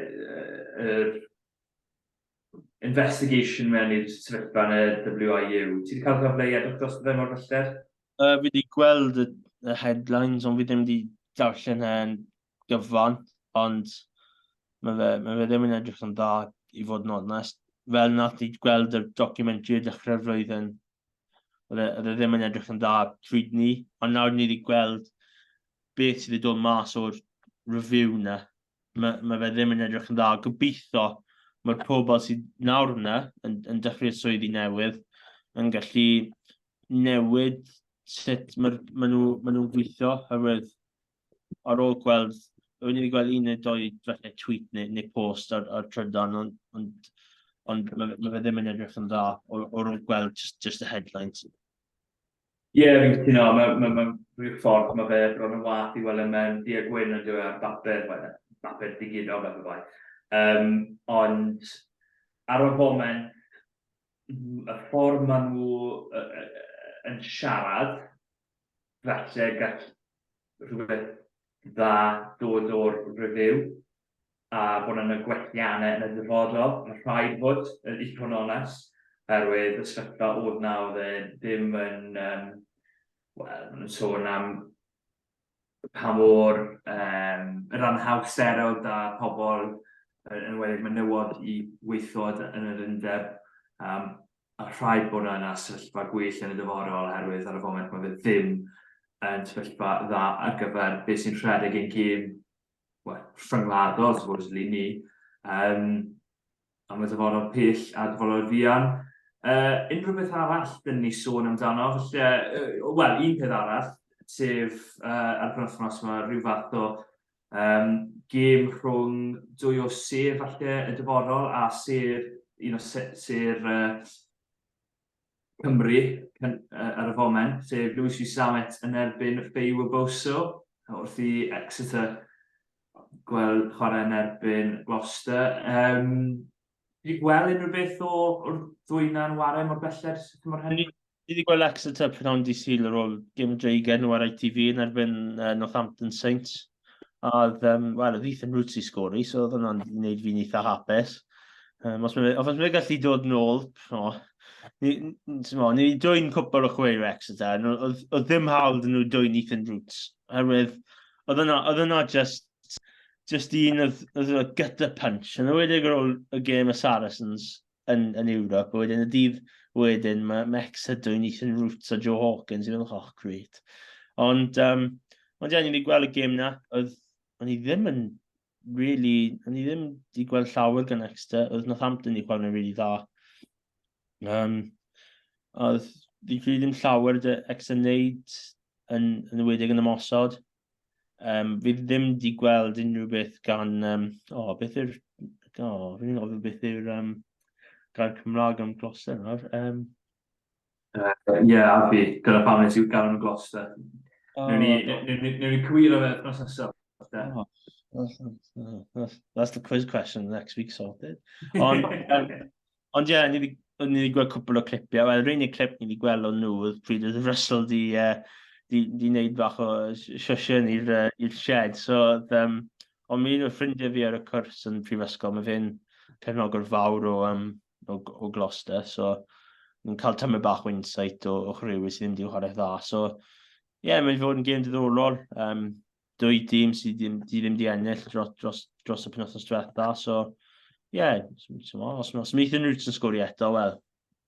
uh, investigation mewn i'r sefyllfa yn y WIU. Ti wedi cael cyfle i edrych dros fe mor belled? Uh, fi wedi gweld y, y headlines, ond fi ddim wedi darllen e'n gyfan, ond mae fe, mae fe ddim yn edrych yn dda i fod yn onest. Fel nath ni gweld y documentary y dechrau'r flwyddyn, oedd e, oedd e ddim yn edrych yn dda pryd ni, ond nawr ni wedi gweld beth sydd wedi dod mas o'r review na, mae, mae fe ddim yn edrych yn dda. Gobeithio mae'r pobl sydd nawr yna yn, yn dechrau'r swyddi newydd yn gallu newid sut mae'r, maen nhw, maen nhw'n gweithio, oherwydd ar ôl gweld, o'n i wedi gweld un neu doi falle tweet neu, neu post ar, ar trydan, ond, ond, ond mae, mae fe ddim yn edrych yn dda o'r, or ôl gweld just, just the headlines. Ie, yeah, fi'n cytuno, mae ma, ma, rhyw ffordd mae fe bron yn wath i weld e mewn du a gwyn yn dweud ar bapur, well, bapur digidol beth o bai. Um, ond ar y foment, y ffordd maen nhw yn siarad, falle gall rhywbeth dda dod o'r review a bod yna gwelliannau yn y dyfodol. Mae rhaid fod, i fod yn onest, oherwydd y sefyllfa oedd na oedd e ddim yn, um, wel, maen nhw'n sôn am pa mor um, yr anhawster oedd da pobl, yn enwedig menywod i weithio yn yr undeb. Um, a rhaid bod yna sefyllfa gwell yn y dyfodol oherwydd ar y foment mae fe ddim yn sefyllfa dda ar gyfer beth sy'n rhedeg ein gêm well, rhyngwladol, supposedly, ni. Um, am y dyfodol pell a dyfodol fuan. Uh, unrhyw beth arall dyn ni sôn amdano, felly, uh, wel, un peth arall, sef ar y penwythnos yma, rhyw fath o um, gêm rhwng dwy o sêr falle y dyfodol a sêr, un o sêr Cymru ar y foment, sef Louis Rees-Zammit yn erbyn Feyi Waboso, wrth i Exeter gweld chwarae yn erbyn Gloucester. Um, Ti wedi gweld unrhyw beth o, o'r ddwy na'n ware mor belled tymor hyn? Ni wedi gweld Exeter prynhawn dydd Sul ar ôl gêm Dreigen nhw ar ITV yn erbyn Northampton Saints. A oedd, wel, oedd Ethan Roots i sgori, so oedd hwnna'n gwneud fi'n eitha hapus. Os mae os mae gallu dod nôl, o, ni, ni, ni dwy'n cwpl o chweir Exeter, oedd, oedd ddim hawl dyn nhw dwy'n Ethan Roots, oherwydd oedd yna, oedd yna just just un oedd, oedd y gutter punch. Yn enwedig ar ôl y gêm y Saracens yn, yn Ewrop, a wedyn y dydd wedyn mae, mae Exeter dwy'n Ethan Roots a Joe Hawkins i feddwl, oh, great. Ond, um, ond ie, ni wedi gweld y gêm na, oedd, o'n i ddim yn really, o'n i ddim wedi gweld llawer gan Exeter, oedd Northampton i chwarae'n really dda. Um, oedd, fi credu ddim llawer dy Exeter wneud yn, yn enwedig yn ymosod. Um, fi ddim wedi gweld unrhyw beth gan... Um, o, oh, beth yw'r... O, oh, fi'n gofio beth yw'r um, gair Cymraeg am Gloucester nawr. Um, yeah, a fi. Dyna pam nes i gael nhw Gloucester. Oh, newn ni, newn ni cywiro fe wythnos nesaf. Oh, that's, that's the quiz question next week sorted. Ond, um, ond ie, yeah, ni wedi gweld cwpl o clipiau. Wel, yr unig clip ni wedi gweld o'n nhw oedd pryd oedd Russell di, di, di wneud bach o siwsiwn i'r uh, shed. So, um, ond mi un o'r ffrindiau fi ar y cwrs yn prifysgol, mae fe'n cefnogwr fawr o, um, o, o Gloucester, so ni'n cael tymed bach o insight o, o chwaraewyr sydd ddim wedi chwarae dda. So, ie, yeah, mae'n fod yn gêm diddorol. Um, dwy dîm sydd ddim, di ddim di ennill dros, dros, dros y penwythnos diwetha, so ie, yeah, os, os, os Ethan Roots yn sgori eto, wel,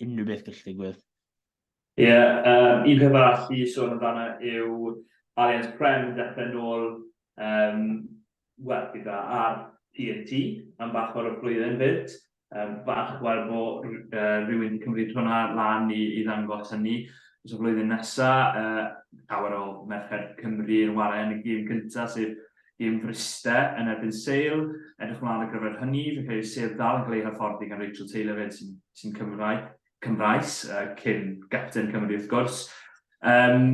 unrhyw beth gallu digwydd. Ie, yeah, um, un peth arall i sôn amdano yw Allianz Prem yn dechrau nôl, um, wel, gyda ar TNT am bach o'r flwyddyn fyd. Um, bach gweld bod uh, rhywun wedi cymryd hwnna lan i, i ddangos hynny dros y flwyddyn nesaf. Uh, llawer o merched Cymru yn warae yn y gêm cyntaf, sef gêm Fryste yn erbyn Sale. Edrych mlaen ar gyfer hynny, fi'n credu Sale dal yn cael ei hyfforddi gan Rachel Taylor fyd sy'n sy Cymraeg, Cymraes, uh, cyn gapten Cymru wrth gwrs. Um,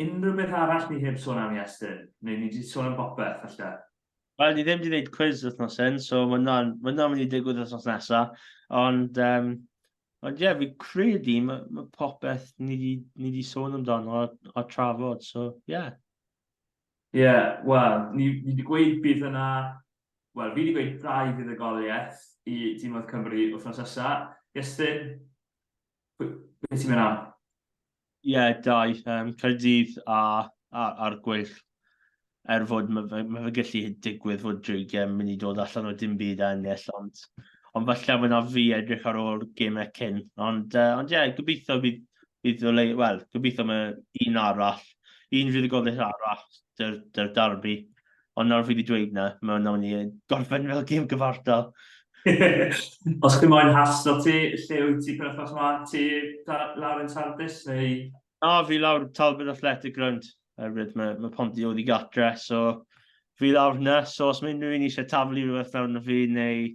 unrhyw beth arall ni heb sôn am Iestyn? Neu ni wedi sôn am bopeth, falle? Wel, ni ddim wedi gwneud quiz wythnos hyn, so mae hwnna'n ma hwnna mynd i digwydd wythnos nesaf. Ond, um, ond ie, yeah, fi credu mae, ma popeth ni wedi ni di sôn amdano a, a trafod, so ie. Yeah. Ie, yeah, wel, ni, ni wedi gweud bydd yna, wel, fi wedi gweud dau fuddugoliaeth i Dîmoedd Cymru wythnos nesaf. Iestyn, beth ti'n mynd am? Ie, yeah, dau. Um, Caerdydd a, a, a'r Gweilch. Er fod mae fe, ma fe gallu digwydd fod Dreigiau yn mynd i dod allan o dim byd a ennill, ond, ond falle mae yna fi edrych ar ôl gemau cyn. Ond, uh, ond ie, yeah, gobeithio bydd, bydd o le, wel, gobeithio mae un arall, un fuddugoliaeth arall dy'r, dy'r derby. Ond nawr fi wedi dweud na, mae hwnna'n mynd i gorffen fel gêm gyfartal. Os chi moyn hasto ti, lle wyt ti penwythnos yma? Ti lawr yn Sardis neu? Na, fi lawr Talbot Athletic Ground. Oherwydd mae, mae Ponty oddi gatre, so fi lawr yna. So os mae unrhyw un eisiau taflu rhywbeth fewn o fi neu,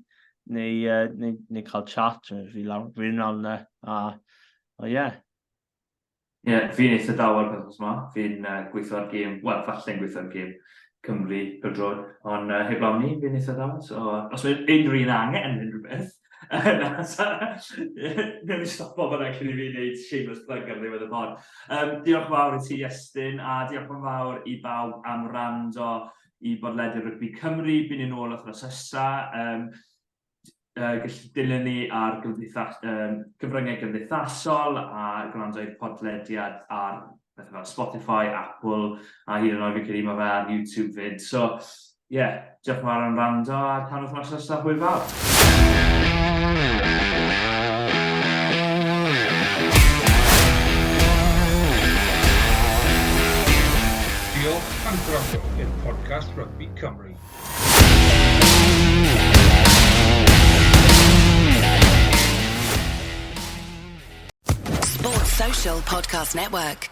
neu, uh, neu, neu cael chat, fi lawr, fi lawr yna. A, o ie. Yeah. Ie, yeah, fi'n eitha dawel penwythnos yma. Fi'n uh, gweithio ar gêm, wel, falle'n gweithio ar gêm Cymru pêl-droed, ond uh, heblaw ni, fi'n eitha dawel. So, os mae unrhyw un angen unrhyw beth, na, newn ni stopo fan cyn i fi wneud shameless plug ar ddiwedd y pod. Um, diolch fawr i ti, Iestyn, a diolch yn fawr i bawb am wrando i bodlediad Rygbi Cymru. Byn ni'n ôl wythnos nesa. Um, gallu dilyn ni ar gymdeithas, um, cyfryngau gymdeithasol a gwrando i'r podlediad ar bethau fel Spotify, Apple a hyd yn oed fi'n credu mae fe ar YouTube fyd. So, ie, yeah, diolch yn fawr am wrando a tan wythnos nesaf, hwyl fawr. Diolch am gwrando i'r podcast Rygbi Cymru. Sports Social Podcast Network.